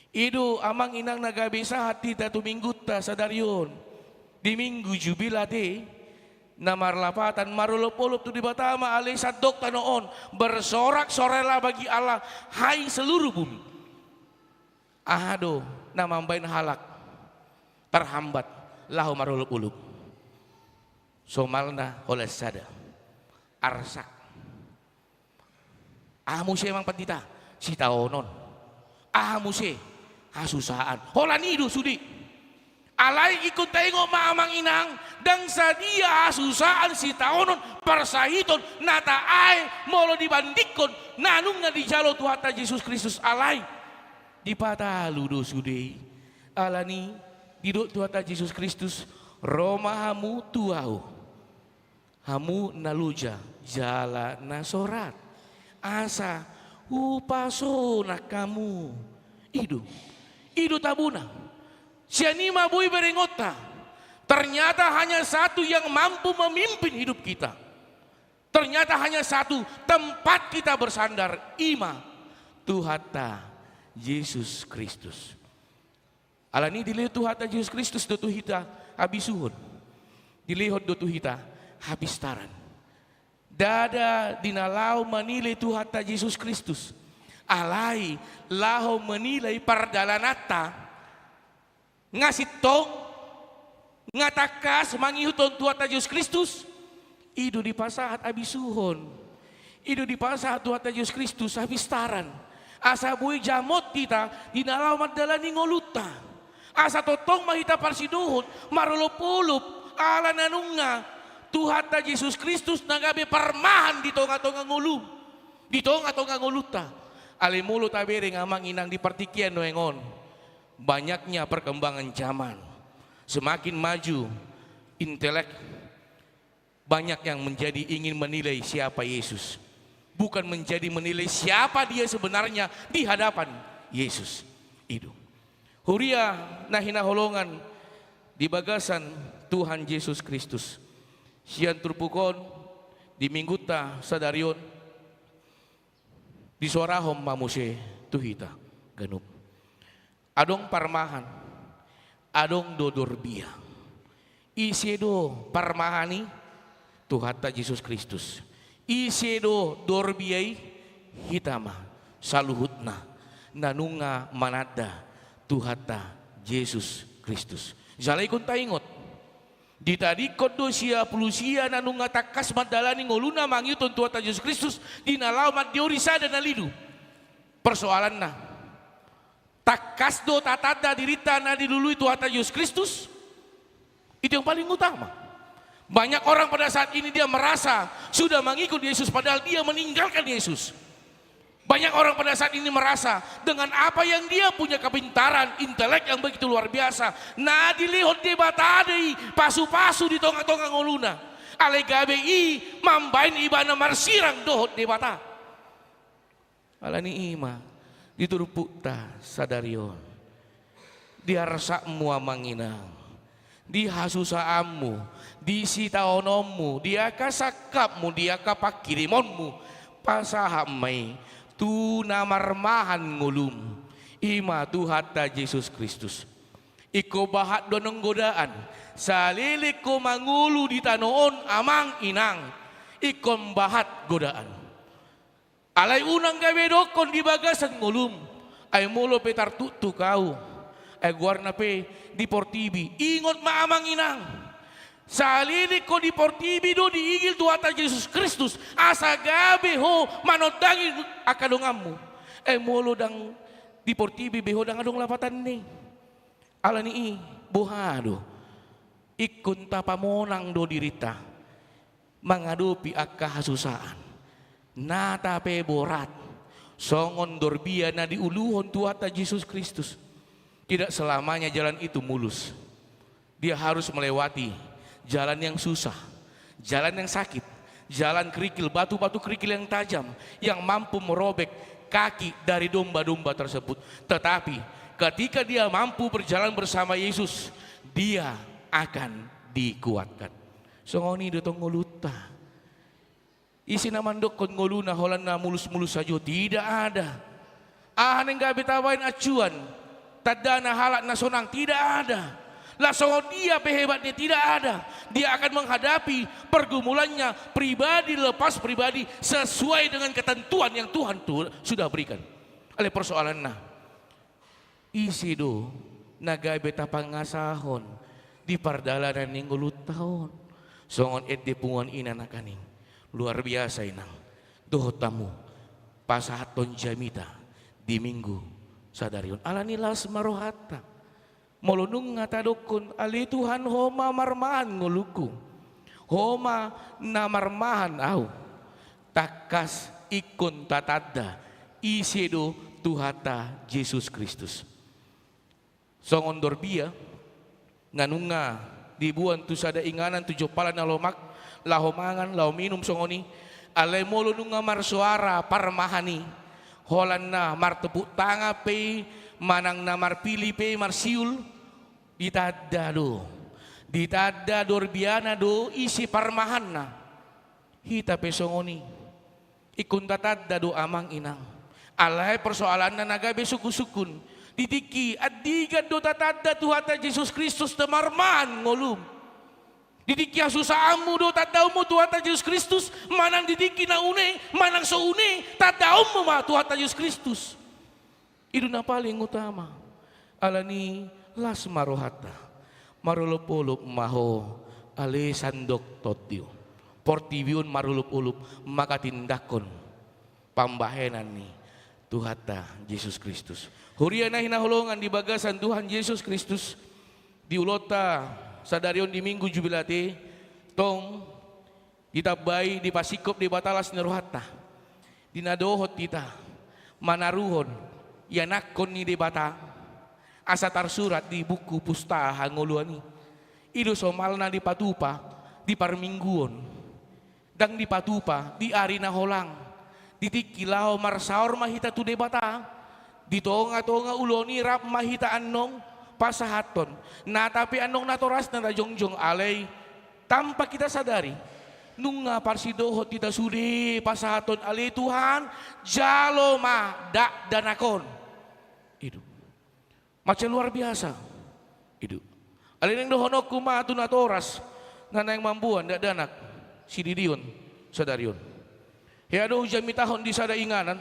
I do amang inang na gabe sahat hita tu minggunta sadari on, di Minggu Jubilate, na marlapatan marolopolop tu Debata ma ale sandok tano on, bersorak-soraklah bagi Allah, hai seluruh bumi. Aha do na mambahen halak tarhambat laho marolopolop? Somalna holan sada, arsak. Aha muse amang pandita? Sitaonon. Aha muse? Hasusaan. Holan i do sude. Alai ingkon taingot ma amang inang, ndang sadia hasusaan, sitaonon, parsahiton na taae molo dibandingkon na nunga dijalo Tuhanta Jesus Kristus. Alai dipatalu do sude i. Ala ni i didok Tuhanta Jesus Kristus, ro ma hamu tu ahu, hamu na loja jala na sorat, asa hupasonang hamu. I do. I do tabona. Sian i ma boi berengonta. Ternyata hanya satu yang mampu memimpin hidup kita. Ternyata hanya satu tempat kita bersandar, i ma Tuhanta Jesus Kristus. Ala ni i dilehon Tuhanta Jesus Kristus do tu hita habisuhon. Dilehon do tu hita hapistaran. Ndada di na laho manilei Tuhanta Jesus Kristus. Alai laho manilei pardalananta. Nga sintong, nga tangkas mangihuthon Tuhanta Jesus Kristus. I do dipasahat habisuhon. I do dipasahat Tuhanta Jesus Kristus hapistaran. Asa boi jamot hita di na laho mandalani ngolunta. Asa tongtong ma hita parsidohot, marolopolop, ala na nunga Tuhanta Jesus Kristus na gabe parmahan di tongatonga ngolum, di tongatonga ngolunta. Alai molo tabereng amang inang di partingkian nuaeng on, banyaknya perkembangan zaman, semakin maju intelek, banyak yang menjadi ingin menilai siapa Yesus, bukan menjadi menilai siapa dia sebenarnya di hadapan Yesus. I do. Huria na hinaholongan di bagasan Tuhan Jesus Kristus, sian turpuk on, di minggunta sadari on, disoarahon ma muse tu hita ganup. Adong parmahan, adong do dorbia. Ise do parmahan i? Tuhanta Jesus Kristus. Ise do dorbia i? Hita ma saluhutna na nunga mananda Tuhanta Jesus Kristus. Jala ingkon taingot, ditadingkon do sia pulu sia na nunga tangkas mandalani ngoluna mangihuthon Tuhanta Jesus Kristus di na laho mandiori sada na lilu. Persoalanna, tangkas do tatanda dirinta na dilului Tuhanta Jesus Kristus? Itu yang paling utama. Banyak orang pada saat ini dia merasa sudah mengikut Yesus, padahal dia meninggalkan Yesus. Banyak orang pada saat ini merasa dengan apa yang dia punya, kepintaran, intelek yang begitu luar biasa, na dilehon Debata do i pasupasu di tongatonga ngoluna. Alai gabe i mambahen ibana marsirang dohot Debata. Ala ni i ma di turpukta sadari on, di arsakmu amang inang, di hasusaanmu, di sitaononmu, di angka sangkapmu, di angka pangkirimonmu, pasahat ma i tu na marmahan ngolum, i ma Tuhanta Jesus Kristus. Ingkon bahat do annon godaan, saleleng ho mangolu di tano on amang inang, ingkon bahat godaan. Alai unang gabe dokkon di bagasan ngolum. Ai molo pe tartuktuk ahu, ai goarna pe di portibi, ingot ma amang inang, Saleleng ho di portibi do diigil Tuhanta Jesus Kristus, asa gabe ho manondangi angka donganmu. Ai molo ndang di portibi be ho, ndang adong lapatanna i. Alani i, boha do? Ingkon tapamonang do dirinta mangadopi angka hasusaan. Nata pe borat, songon dorbia na diuluhon Tuhanta Jesus Kristus. Tidak selamanya jalan itu mulus. Dia harus melewati jalan yang susah, jalan yang sakit, jalan kerikil, batu-batu kerikil yang tajam, yang mampu merobek kaki dari domba-domba tersebut. Tetapi, ketika dia mampu berjalan bersama Yesus, dia akan dikuatkan. Songon i do tong ngolunta. Ise na mandokkon ngoluna holan na mulus-mulus sajo? Tidak ada. Aha naeng gabe tabaen acuan, tandana halak na sonang? Tidak ada. Laos songon dia pe hebatna? Tidak ada. Dia akan menghadapi pergumulannya pribadi lepas pribadi sesuai dengan ketentuan yang Tuhan tu-, sudah berikan. Alai persoalanna, ise do na gabe tapangasahon di pardalanan ni ngolunta on? Songon ende punguan ina nangkaning. Luar biasa, Inang. Dohot hamu, pasahathon jamita di Minggu sadari on. Alani las ma rohanta. Molo nunga tadokkon, ale Tuhan, Ho ma marmahan ngolungku, Ho ma na marmahan ahu, tangkas ingkon tatanda ise do Tuhanta Jesus Kristus. Songon dorbia na nunga diboan tu sada inganan, tu jompalan na lomak, laho mangan, laho minum songon i. Alai molo nunga marsoara parmahan i, holan na martepuk tangan pe i, manang na marpilih pe i, marsiul, ditanda do. Ditanda dorbiana do ise parmahanna. Hita pe songon i. Ingkon tatanda do, Amang, Inang. Alai persoalanna na gabe sungkun-sungkun, di tingki andigan do tatanda Tuhanta Jesus Kristus na marmahan ngolum? Di tingki hasusaanmu do tandaonmu Tuhanta Jesus Kristus, manang di tingki na une, manang so une, tandaonmu ma Tuhanta Jesus Kristus? I do na paling utama. Alani las ma rohanta. Marolop-olop ma ho, ale sandok tondi on. Portibi on marolop-olop manghatindanghon pambahenan ni Tuhanta Jesus Kristus. Huria na hinaholongan di bagasan Tuhan Jesus Kristus, di ulaonta sadari on di Minggu Jubilate, tong ditambai, dipasingkop Debata las ni rohanta. Di na dohot hita manaruhon ianakhon ni Debata, asa tarsurat di buku pustaha hangoluan i. I do somalna dipatupa di parmingguon, ndang dipatupa di ari na holang. Di tingki laho marsaor ma hita tu Debata, di tonga-tonga ulaon i rap ma hita annon pasahathon. Nata pe annon natorasna tajongjong, alai tanpa kita sadari, nunga parsidohot hita sude pasahathon, ale Tuhan, jalo ma dakdanak on. I do. Mansai luar biasa. I do. Alai naeng dohononku ma tu natoras na naeng mamboan dakdanak sididion sadari on. Hea do hujamitahon di sada inganan.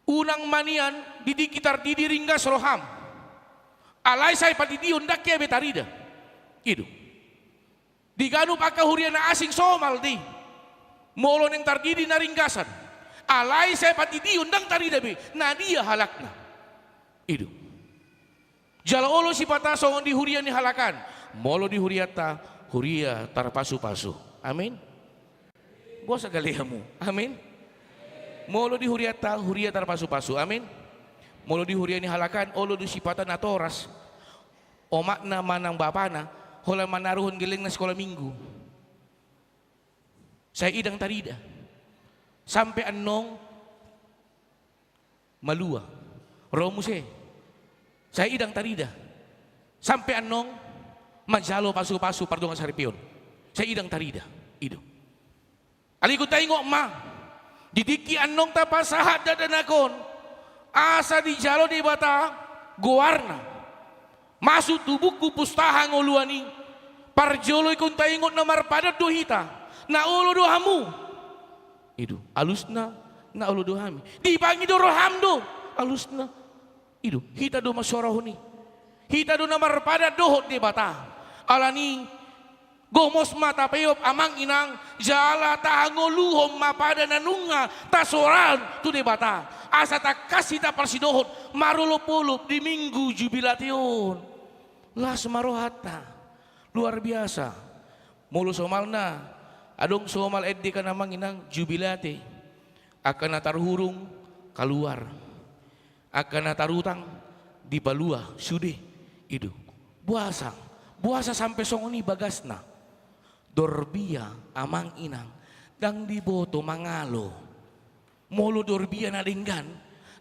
Unang ma nian di tingki tardidi ringgas roham. Alai sai pandidion ndang hea be tarida. I do. Di ganup angka huria na asing somal do i. Molo naeng tardidi na ringgasan, alai sai pandidion ndang tarida be na dia halakna. I do. Jala olo sipata songon di huria ni halak an, molo di hurianta, huria tarpasupasu. Amin. Boasa gale hamu? Amin. Molo di hurianta, huria tarpasupasu. Amin. Molo di huria ni halak an, olo do sipata natoras omakna manang bapana holan manaruhon gellengna sikola minggu. Sai i ndang tarida. Sampe annon malua. Ro muse. Sai i ndang tarida. Sampe annon manjalo pasupasu pardongan saripeon. Sai i ndang tarida. I do. Alai ingkon taingot ma, di tingki annon tapasahat dakdanak on, asa dijalo Debata goarna masuk tu buku pustaha hangoluan i. Parjolo ingkon taingot na marpadan do hita, na olo do hamu. I do, alusna, na olo do hami. Dipangido roham do, alusna. I do, hita do mansuarahon i. Hita do na marpadan dohot Debata. Alani, gomos ma tapeop amang inang, jala tahangoluhon ma pada na nunga tasorahon tu Debata, asa tangkas hita parsidohot marolopolop di Minggu Jubilate on. Las ma rohanta. Luar biasa. Molo somalna, adong somal ende kan amang inang, Jubilate. Angka na tarhurung kaluar. Angka na tarutang dipalua sude. I do. Boasa? Boasa sampe songon i bagasna? Dorbia amang inang, ndang diboto mangalo. Molo dorbia na denggan,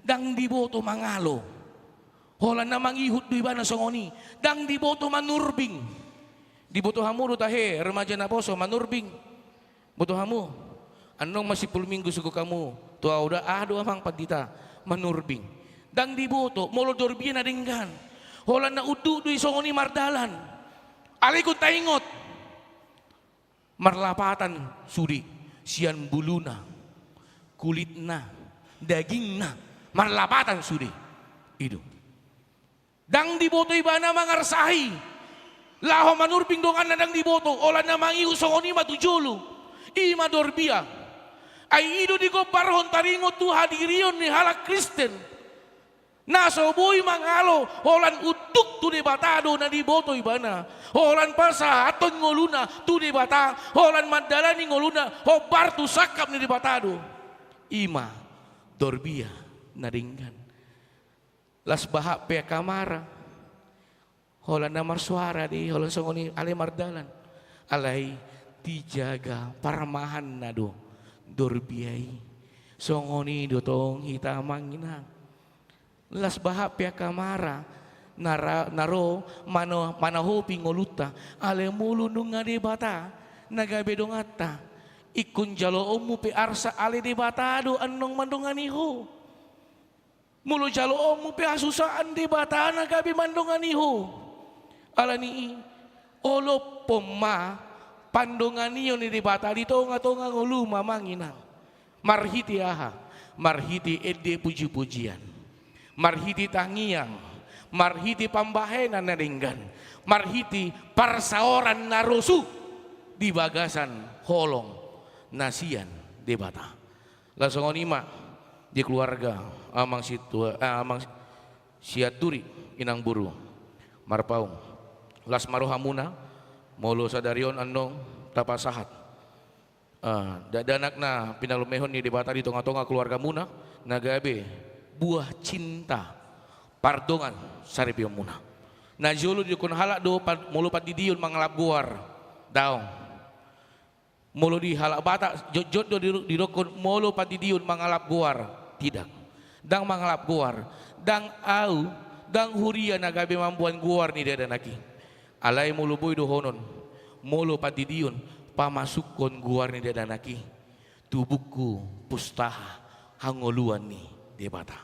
ndang diboto mangalo. Holan na mangihut do ibana songon i, ndang diboto manurbing. Diboto hamu do tahe remaja naposo manurbing? Boto hamu? Annon ma simpul minggu sungkun hamu tu au da, aha do amang pandita manurbing? Ndang diboto molo dorbia na denggan. Holan na unduk do i songon i mardalan. Alai ingkon taingot, marlapatan sude sian buluna, kulitna, dagingna, marlapatan sude. I do. Ndang diboto ibana mangarsahi. Laho manurbing donganna ndang diboto, holan na mangihut songon i ma tu jolo. I ma dorbia. Ai i do digombarhon taringot tu hadirion ni halak Kristen. Na so boi mangalo, holan unduk tu Debata do na diboto ibana. Holan pasahathon ngoluna tu Debata, holan mandalani ngoluna hombar tu sangkap ni Debata do. I ma dorbia na denggan. Las bahat pe angka mara. Holan na marsoara do i, holan songon i alai mardalan. Alai dijaga parmahanna do dorbia i. Songon i do tong hita amang inang. Las bahat pe angka mara na ra-, na ro mano-, manahopi ngolunta, alai molo nunga Debata na gabe donganta, ingkon jaloonmu pe arsak, alai Debata do annon mandongani ho. Molo jaloonmu pe hasusaan, Debata na gabe mandongani ho. Alani i, olophon ma pandonganion ni Debata di tongatonga ngolum amang inang. Marhite aha? Marhite ende pujipujian, marhite tangiang, marhite pambahenan na denggan, marhite parsaoran na rosu di bagasan holong na sian Debata. Laos songon i ma di keluarga amang situa-, eh, amang Sianturi, inang boru Marpaung. Las ma rohamuna molo sadari on annon tapasahat, eh, dakdanak na pinalumehon ni Debata di tongatonga keluargamuna, na gabe buah cinta pardongan saripeonmuna. Na jolo didokkon halak do pa-, molo pandidion mangalap goar. Daong. Molo di halak Batak, jotjot do di-, didokkon molo pandidion mangalap goar. Tidak. Ndang mangalap goar. Ndang au, ndang huria na gabe mamboan goar ni dakdanak i. Alai molo boi dohonon, molo pandidion pamasukhon goar ni dakdanak i tu buku pustaha hangoluan ni Debata.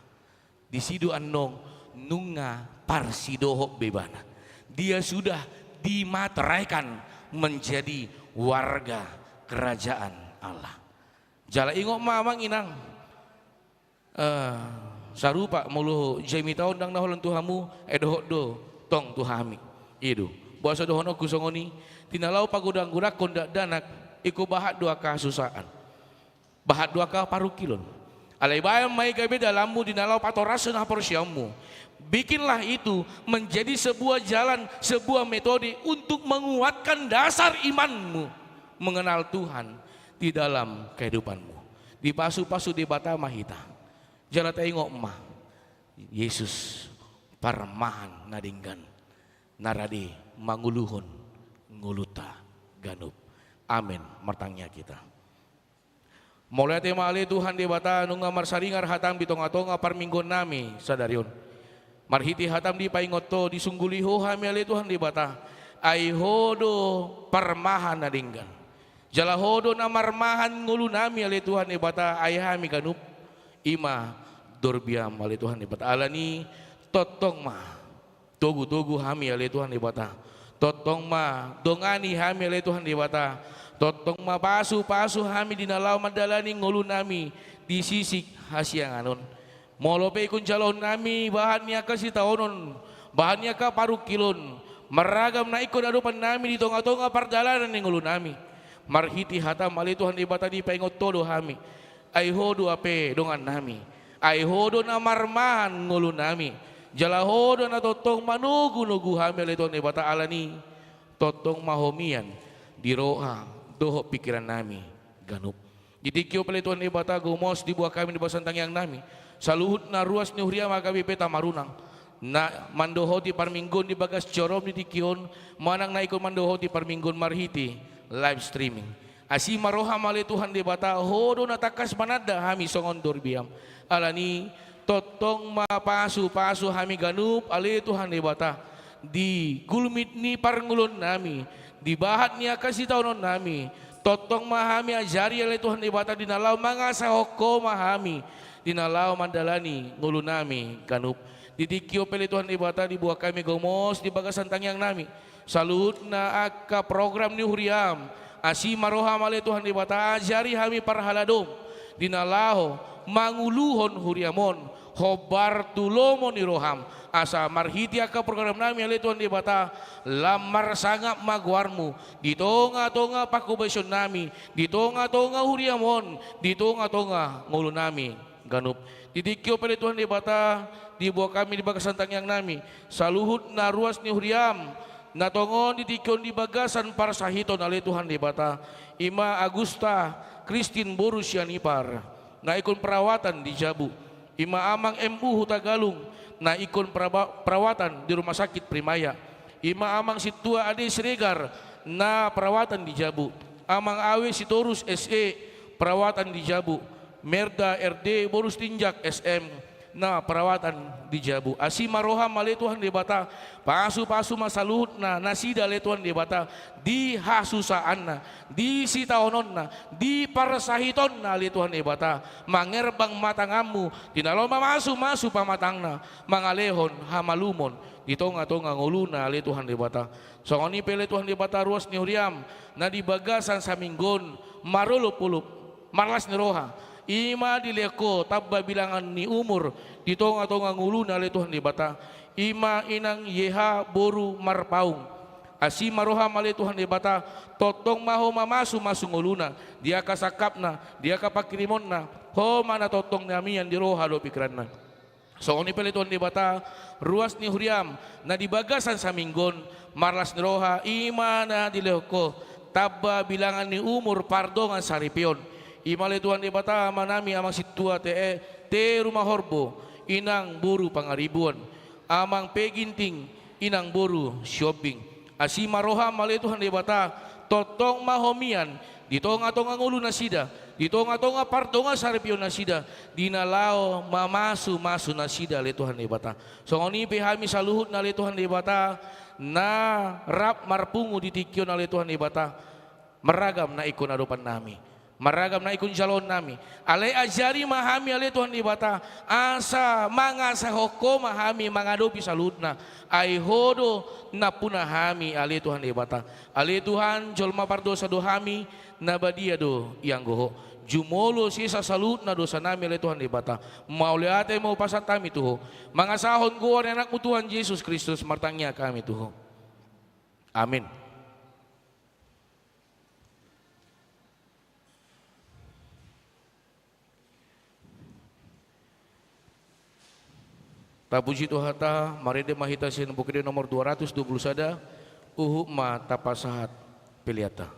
Disi do annon nunga parsidohot be ibana. Dia sudah dimateraikan menjadi warga kerajaan Allah. Jala ingot ma amang inang, eh, sarupa molo jamita on ndang na holan tu hamu, eh, dohot do tong tu hami. I do. Boasa dohononku songon i? Di na laho pagodanggodangkon dakdanak, ingkon bahat do angka hasusaan. Bahat do angka parungkilon. Alai bahen ma i gabe dalanmu di na laho patorashon haporseaonmu. Bikinlah itu menjadi sebuah jalan, sebuah metode untuk menguatkan dasar imanmu mengenal Tuhan di dalam kehidupanmu. Dipasupasu Debata ma hita. Jala taingot ma, Jesus parmahan na denggan, na rade manguluhon ngolunta ganup. Amen. Martangiang hita. Mauliate ma ale Tuhan Debata, nunga marsaringar hatam di tongatonga parmingguonnami sadari on. Marhite hatam dipaingot Ho, disungguli Ho hami ale Tuhan Debata. Ai Ho do parmahan na denggan. Jala Ho do na marmahan ngolunami ale Tuhan Debata, ai hami ganup i ma dorbiam ale Tuhan Debata. Alani tongtong ma togutogu hami ale Tuhan Debata. Tongtong ma dongani hami ale Tuhan Debata. Tongtong ma pasupasu hami di na laho mandalani ngolunami di sisik hasiangan on. Molo pe ingkon jaloonnami bahat ni angka sitaonon, bahat ni angka parungkilon, Marragam na ingkon adopan nami di tonga-tonga pardalanan ni ngolu nami. Marhite hataM ale Tuhan Debata dipaingot Ho do hami. Ai Ho do hape dongan nami. Ai Ho do na marmahan ngolu nami. Jala Ho do na tongtong manogu-nogu hami ale Tuhan Debata, alani tongtong ma Ho mian di roha dohot pingkiran nami ganup. Di tingki on pe ale Tuhan Debata, gomos dibuat hami di bagasan tangiang nami saluhut na ruas ni huriaM H K B P Tamarunang, na mandohoti parmingguon di bagas joroM di tingki on, manang na ingkon mandohoti parmingguon marhite live streaming. Asi ma rohaM ale Tuhan Debata, Ho do na tangkas mananda hami songon dorbiaM. Alani tongtong ma pasu-pasu hami ganup ale Tuhan Debata, di gulmit ni parngoluon nami, di bahat ni angka sitaonon nami, tongtong ma hami ajari ale Tuhan Debata, di na laho mangasahon Ho ma hami, di na laho mandalani ngolu nami ganup. Di tingki on pe ale Tuhan Debata, dibuat hami gomos di bagasan tangiang nami saluhut na angka program ni huriaM. Asi ma rohaM ale Tuhan Debata, ajari hami parhaladoM di na laho manguluhon huriaM on, hombar tu lomo ni rohaM, asa marhite angka program nami ale Tuhan Debata, lam marsangap ma goarMu di tonga-tonga panghobasion nami, di tonga-tonga huriaM on, di tonga-tonga ngolu nami ganup. Di tingki on pe ale Tuhan Debata, dibuat hami di bagasan tangiang nami saluhut na ruas ni huriaM, na tongon di tingki on di bagasan parsahiton ale Tuhan Debata. I ma Agusta Kristin boru Sianipar, na ingkon perawatan di jabu. I ma Amang M U Hutagalung, na ingkon peraba-, perawatan di Rumah Sakit Primaya. I ma Amang Sintua Ade Siregar, na perawatan di jabu. Amang Awe Sitorus S E, perawatan di jabu. Merda R D boru Sitinjak S M, na perawatan di jabu. Asi ma rohaM ale Tuhan Debata, pasu-pasu ma saluhutna nasida ale Tuhan Debata, di hasusaanna, di sitaononna, di parsahitonna ale Tuhan Debata, mangerbang ma tanganMu di na laho mamasu-masu pamatangna, mangalehon hamalumon di tonga-tonga ngoluna ale Tuhan Debata. Songon i pe ale Tuhan Debata, ruas ni huriaM na di bagasan saminggu on marolopolop, marlas ni roha, i ma dilehon Ho tamba bilangan ni umur di tonga-tonga ngoluna ale Tuhan Debata, i ma inang Y H boru Marpaung. Asi ma rohaM ale Tuhan Debata, tongtong ma Ho mamasu-masu ngoluna, di angka sangkapna, di angka panghirimonna, Ho ma na tongtong na mian di roha dohot pingkiranna. Songon i pe ale Tuhan Debata, ruas ni huriaM na di bagasan saminggu on, marlas ni roha, i ma na dilehon Ho tamba bilangan ni umur pardongan saripeon. I ma ale Tuhan Debata, amanami Amang Sintua T E, T Rumahorbo, inang boru Pangaribuan, Amang P Ginting, inang boru Siombing. Asi ma rohaM ale Tuhan Debata, tongtong ma Ho mian di tonga-tonga ngolunasida, di tonga-tonga pardongan saripeonnasida, di na laho mamasu-masu nasida ale Tuhan Debata. Songon i pe hami saluhutna ale Tuhan Debata, na rap marpungu di tingki on ale Tuhan Debata, marragam na ingkon adopannami, marragam na ingkon jaloonnami. Alai ajari ma hami ale Tuhan Debata, asa mangasahon Ho ma hami mangadopi saluhutna. Ai Ho do nampuna hami ale Tuhan Debata. Ale Tuhan, jolma pardosa do hami, na badia do ianggo Ho. Jumolo sesa saluhutna dosanami ale Tuhan Debata. Mauliate ma hupasahat hami tu Ho, mangasahon goar ni AnakMu Tuhan Jesus Kristus martangiang hami tu Ho. Amin. Tapuji Tuhanta, marende ma hita sian Buku Ende nomor dua ratus dua puluh sada, huhut ma tapasahat peleanta.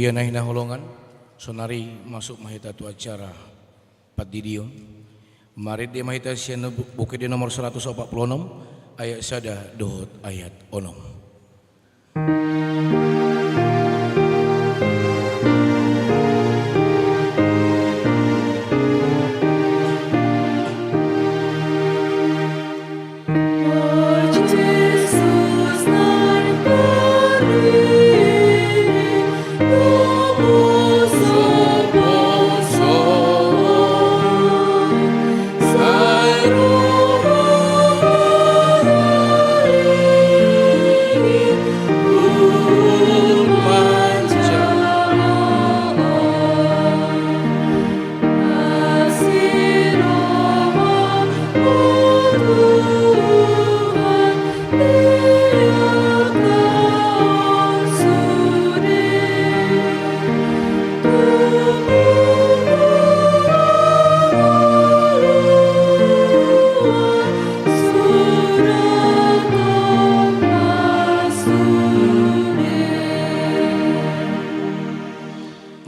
Ia na hinaholongan, saonari masuk ma hita tu acara pandidion. Marende ma hita sian Buku Ende nomor saratus opat pulu onom, ayat sada dohot ayat onom.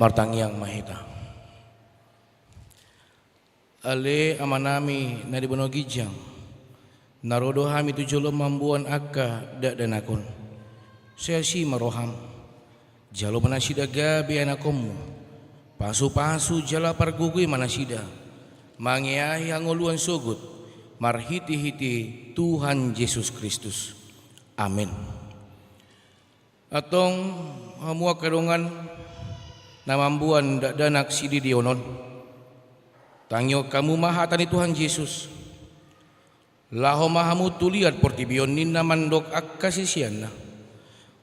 Martangiang ma hita. Ale Amanami na di banua ginjang, na ro do hami tu jolo mamboan angka dakdanak on. Sai asi ma roham. Jalo ma nasida gabe anakonmu. Pasupasu jala pargogoi ma nasida mangeahi hangoluan sogot, marhitehite Tuhan Jesus Kristus. Amen. Antong hamu angka dongan na mamboan dakdanak sididionon, tangihon hamu ma hata ni Tuhan Jesus. Laho ma hamu tu liat portibi on, ninna mandok angka siseanna: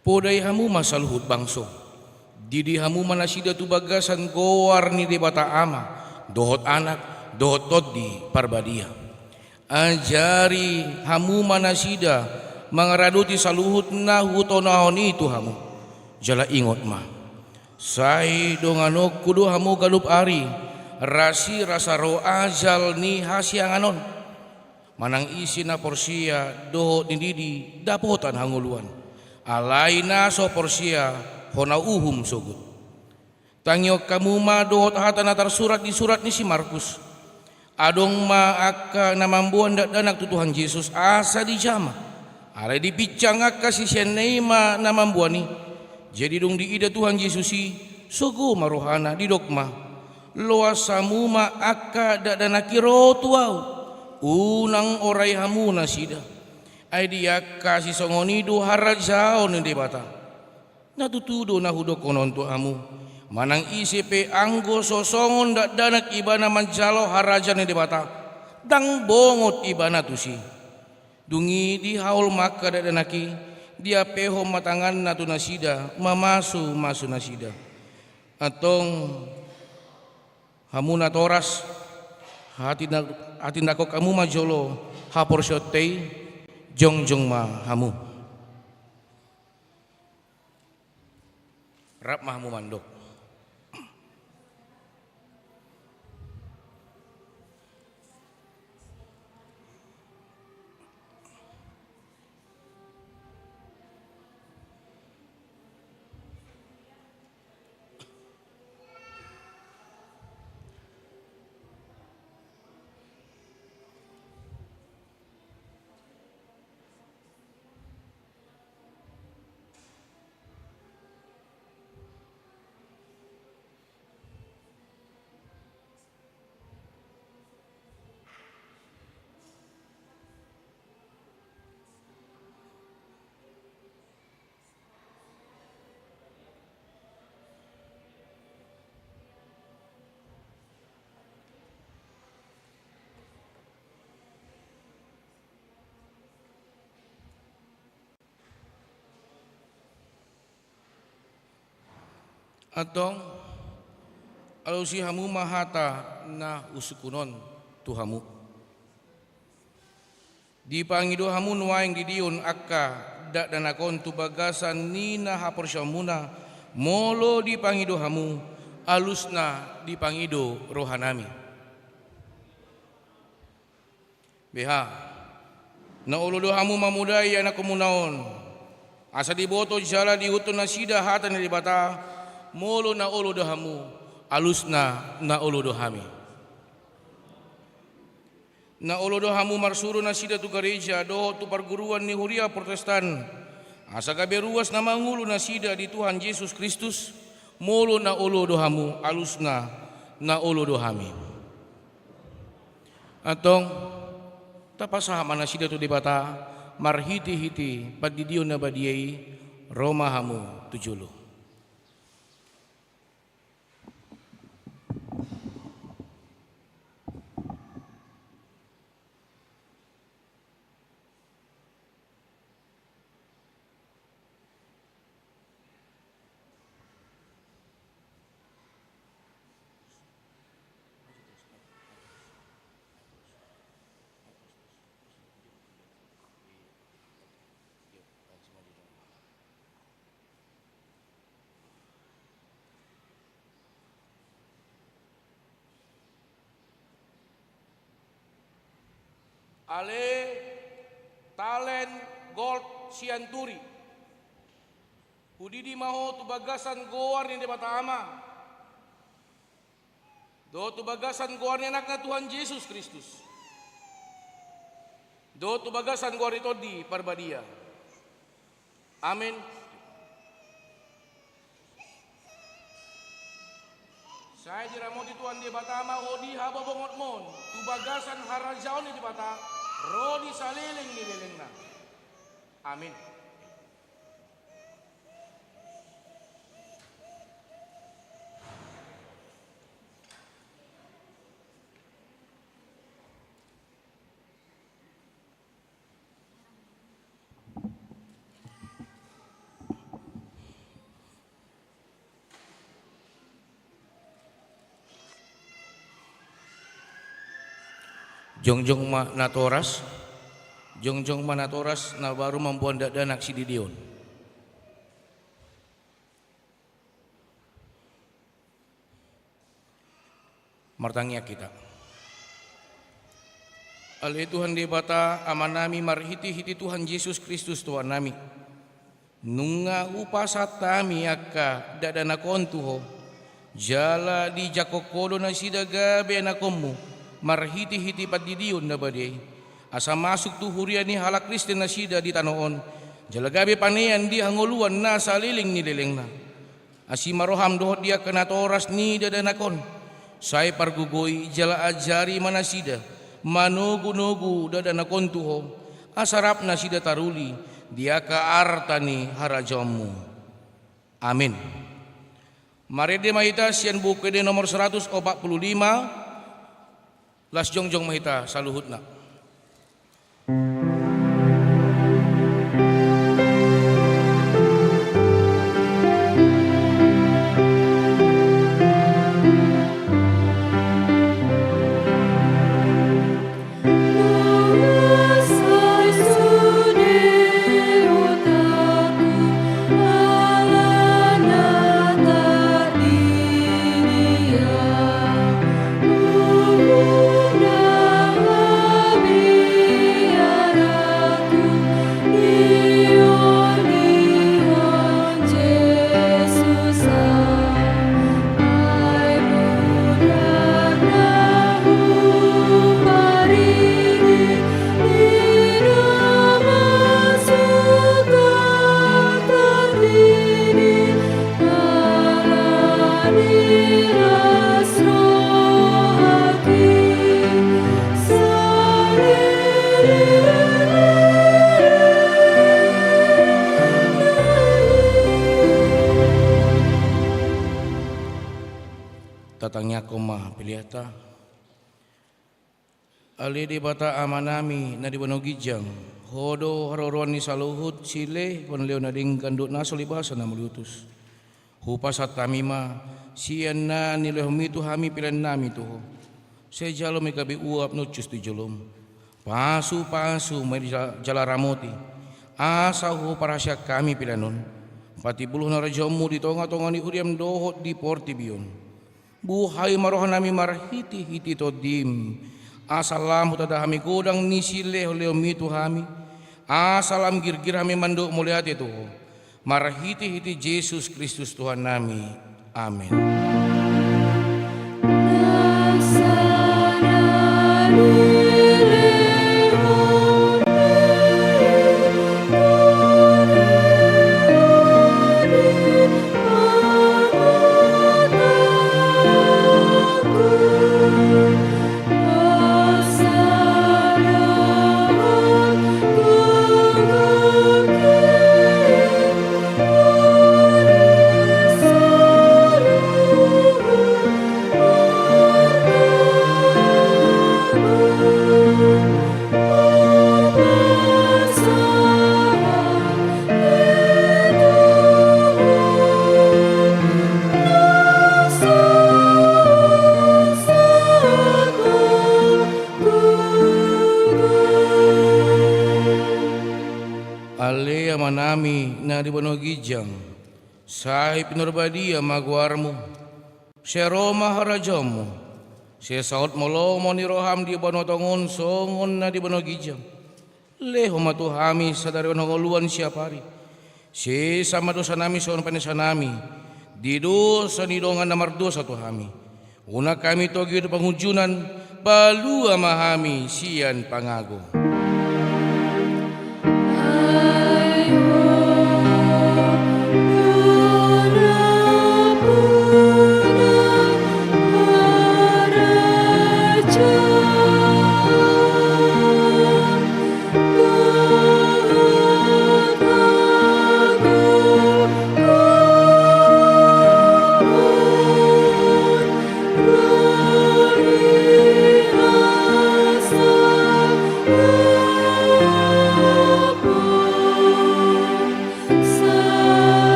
Podai hamu ma saluhut bangso. Didi hamu ma nasida tu bagasan goar ni Debata Ama, dohot Anak, dohot Tondi Parbadia. Ajari hamu ma nasida mangaradoti saluhut na hutonahon i tu hamu. Jala ingot ma, sai donganonku do hamu ganup ari, rasirasa ro ajal ni hasiangan on. Manang ise na porsea dohot nididi dapotan hangoluan. Alai na so porsea hona uhum sogot. Tangihon hamu ma dohot hata na tarsurat di surat ni si Markus. Adong ma angka na mamboan dakdanak tu Tuhan Jesus asa dijama. Alai dipinsang angka siseanna i ma na mamboan i. Jadi dung diida Tuhan Jesus i, sogo ma rohana, didok ma: Loas hamu ma angka dakdanak i ro tu ahu. Unang orai hamu nasida. Ai di angka sisongon i do harajaon ni Debata. Na tutu do na hudokkon on tu hamu: Manang ise pe anggo so songon dakdanak ibana manjalo harajaon ni Debata, ndang bongot ibana tusi. Dung i dihaol ma angka dakdanak i, diampehon ma tanganna tu nasida, mamasumasu nasida. Antong hamu natoras, hatindak-, hatindangkon hamu ma jolo haporseaonta i, jongjong ma hamu. Rap ma hamu mandok. Antong, alusi hamu ma hata na husungkun on tu hamu. Dipangido hamu nuaeng didion angka dakdanak on tu bagasan ni na haporseaonmuna, molo dipangido hamu, alusna dipangido rohanami. Beha, na olo do hamu mamodai anakonmuna on, asa diboto jala diihuthon nasida hata ni Debata, Molo na olo do hamu, alusna na olo do hami. Na olo do hamu marsuru nasida tu gareja dohot tu parguruan ni huria Protestan, asa gabe ruas na mangolu nasida di Tuhan Jesus Kristus. Molo na olo do hamu, alusna na olo do hami. Antong, tapasahat ma nasida tu Debata marhitehite pandidion na badia i. Ro ma hamu tu jolo. Ale Talent Gold Sianturi, hudidi ma ho tu bagasan goar ni Debata Ama, dohot tu bagasan goar ni Anakna Tuhan Jesus Kristus, dohot tu bagasan goar ni Tondi Parbadia. Amen. Sai diramoti Tuhan Debata ma ho di habobongonmon tu bagasan harajaon ni Debata ro di saleleng ni lelengna. Amen. Jongjong ma natoras, jongjong ma natoras na baru mamboan dakdanak sididion. Martangiang hita. Ale Tuhan Debata Amanami marhitehite Tuhan Jesus Kristus Tuhannami, nunga hupasahat hami angka dakdanak on tu Ho, jala dijangkon Ho do nasida gabe anakonMu marhitehite pandidion na badia i, asa masuk tu huria ni halak Kristen nasida di tano on, jala gabe panean di hangoluan na saleleng ni lelengna. Asi ma roham dohot di angka natoras ni dakdanak on. Sai pargogoi jala ajari ma nasida manogunogu dakdanak on tu Ho, asa rap nasida taruli di angka arta ni harajaonMu. Amen. Marende ma hita sian Buku Ende nomor seratus opat puluh lima. Las jongjong ma hita saluhutna. Tatangiangkon ma peleanta. Ale Debata Amanami na di banua ginjang, Ho do haroroan ni saluhut silehonlehon na denggan dohot na so libasa na mauliutus. Hupasahat hami ma sian na nilehonMi tu hami peleannami tu Ho. Sai jalo ma i gabe uap na hushus tu joloM. Pasupasu ma i ja-, jala ramoti, asa huparhaseang hami pelean on patimbulhon harajaonMu di tongatonga ni huriaM dohot di portibi on. Buhai ma rohanami marhitehite TondiM, asa lam hutanda hami godang ni silehonlehonMi tu hami, asa lam girgir hami mandok mauliate tu Ho, marhitehite Jesus Kristus Tuhannami. Amen. Ale Amanami na di banua ginjang, sai pinarbadia ma goarmu. Sai ro ma harajaonmu. Sai saut ma lomo ni roham di banua tonga on songon na di banua ginjang. Lehon ma tu hami sadari on hangoluan siapari. Sesa ma dosanami songon panesanami di dosa ni dongan na mardosa tu hami. Unang hami togihon tu pangunjunan, palua ma hami sian pangago.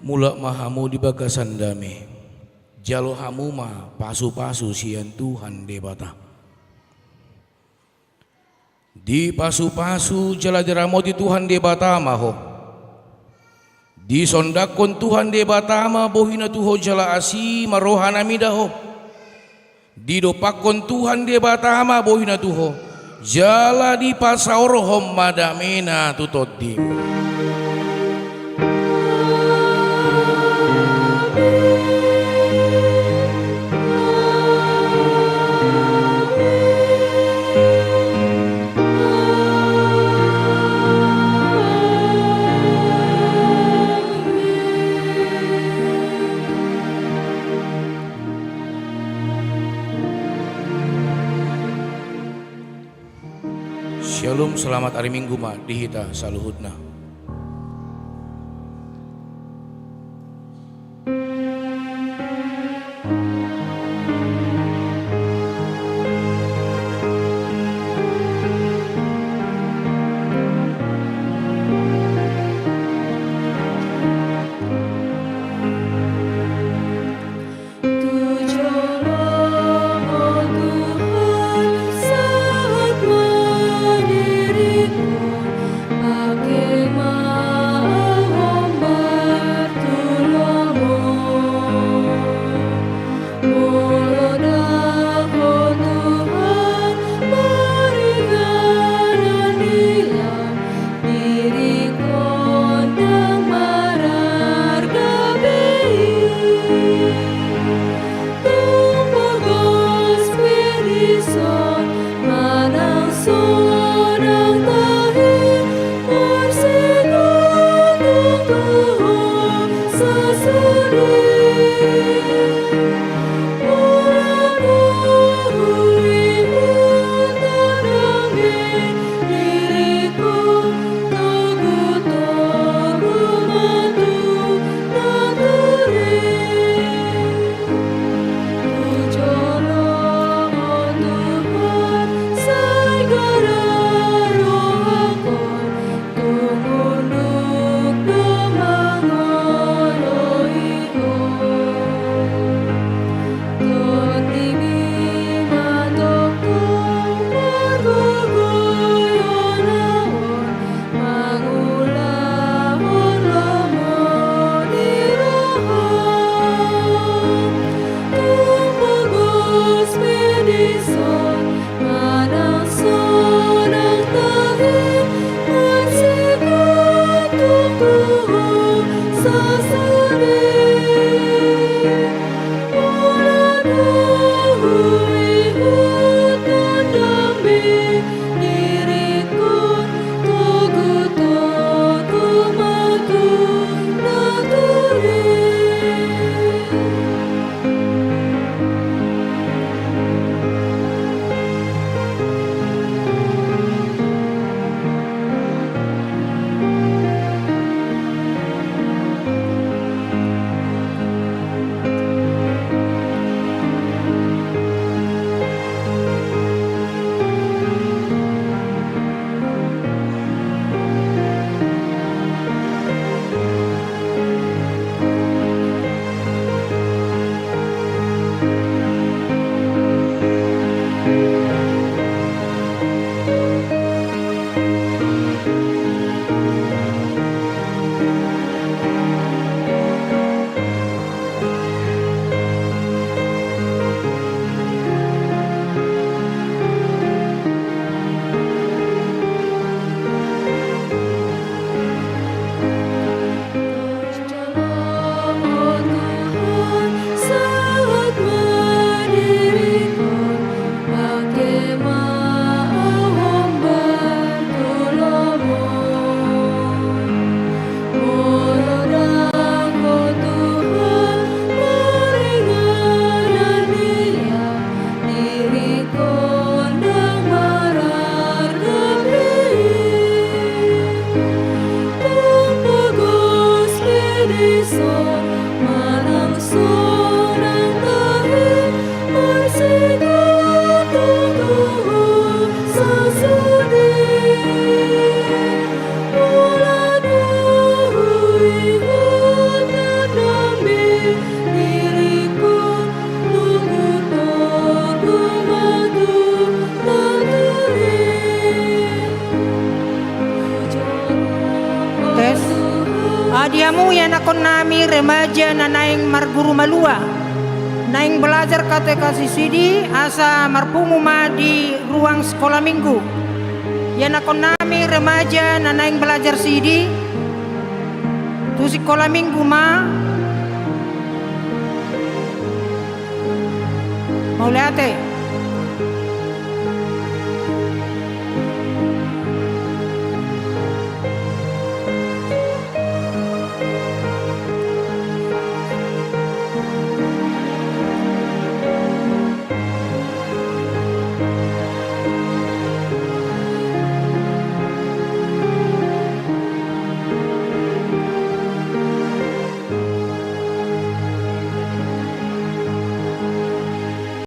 Mulak ma hamu di bagasan dame. Jalo hamu ma pasupasu sian Tuhan Debata. Dipasupasu jala diramoti Tuhan Debata ma ho. Disondangkon Tuhan Debata ma bohina tu ho jala asi ma rohana mida ho. Didompakkon Tuhan Debata ma bohina tu ho jala dipasaorhon ma damena tu tondim. Syalom, selamat ari Minggu ma di hita saluhutna. Di hamu ianakkonnami remaja na naeng marguru malua, naeng belajar katekisidi asa marpungu ma di ruang sekolah minggu. Ianakkonnami remaja na naeng belajar sidi, tu sekolah minggu ma. Mauliate.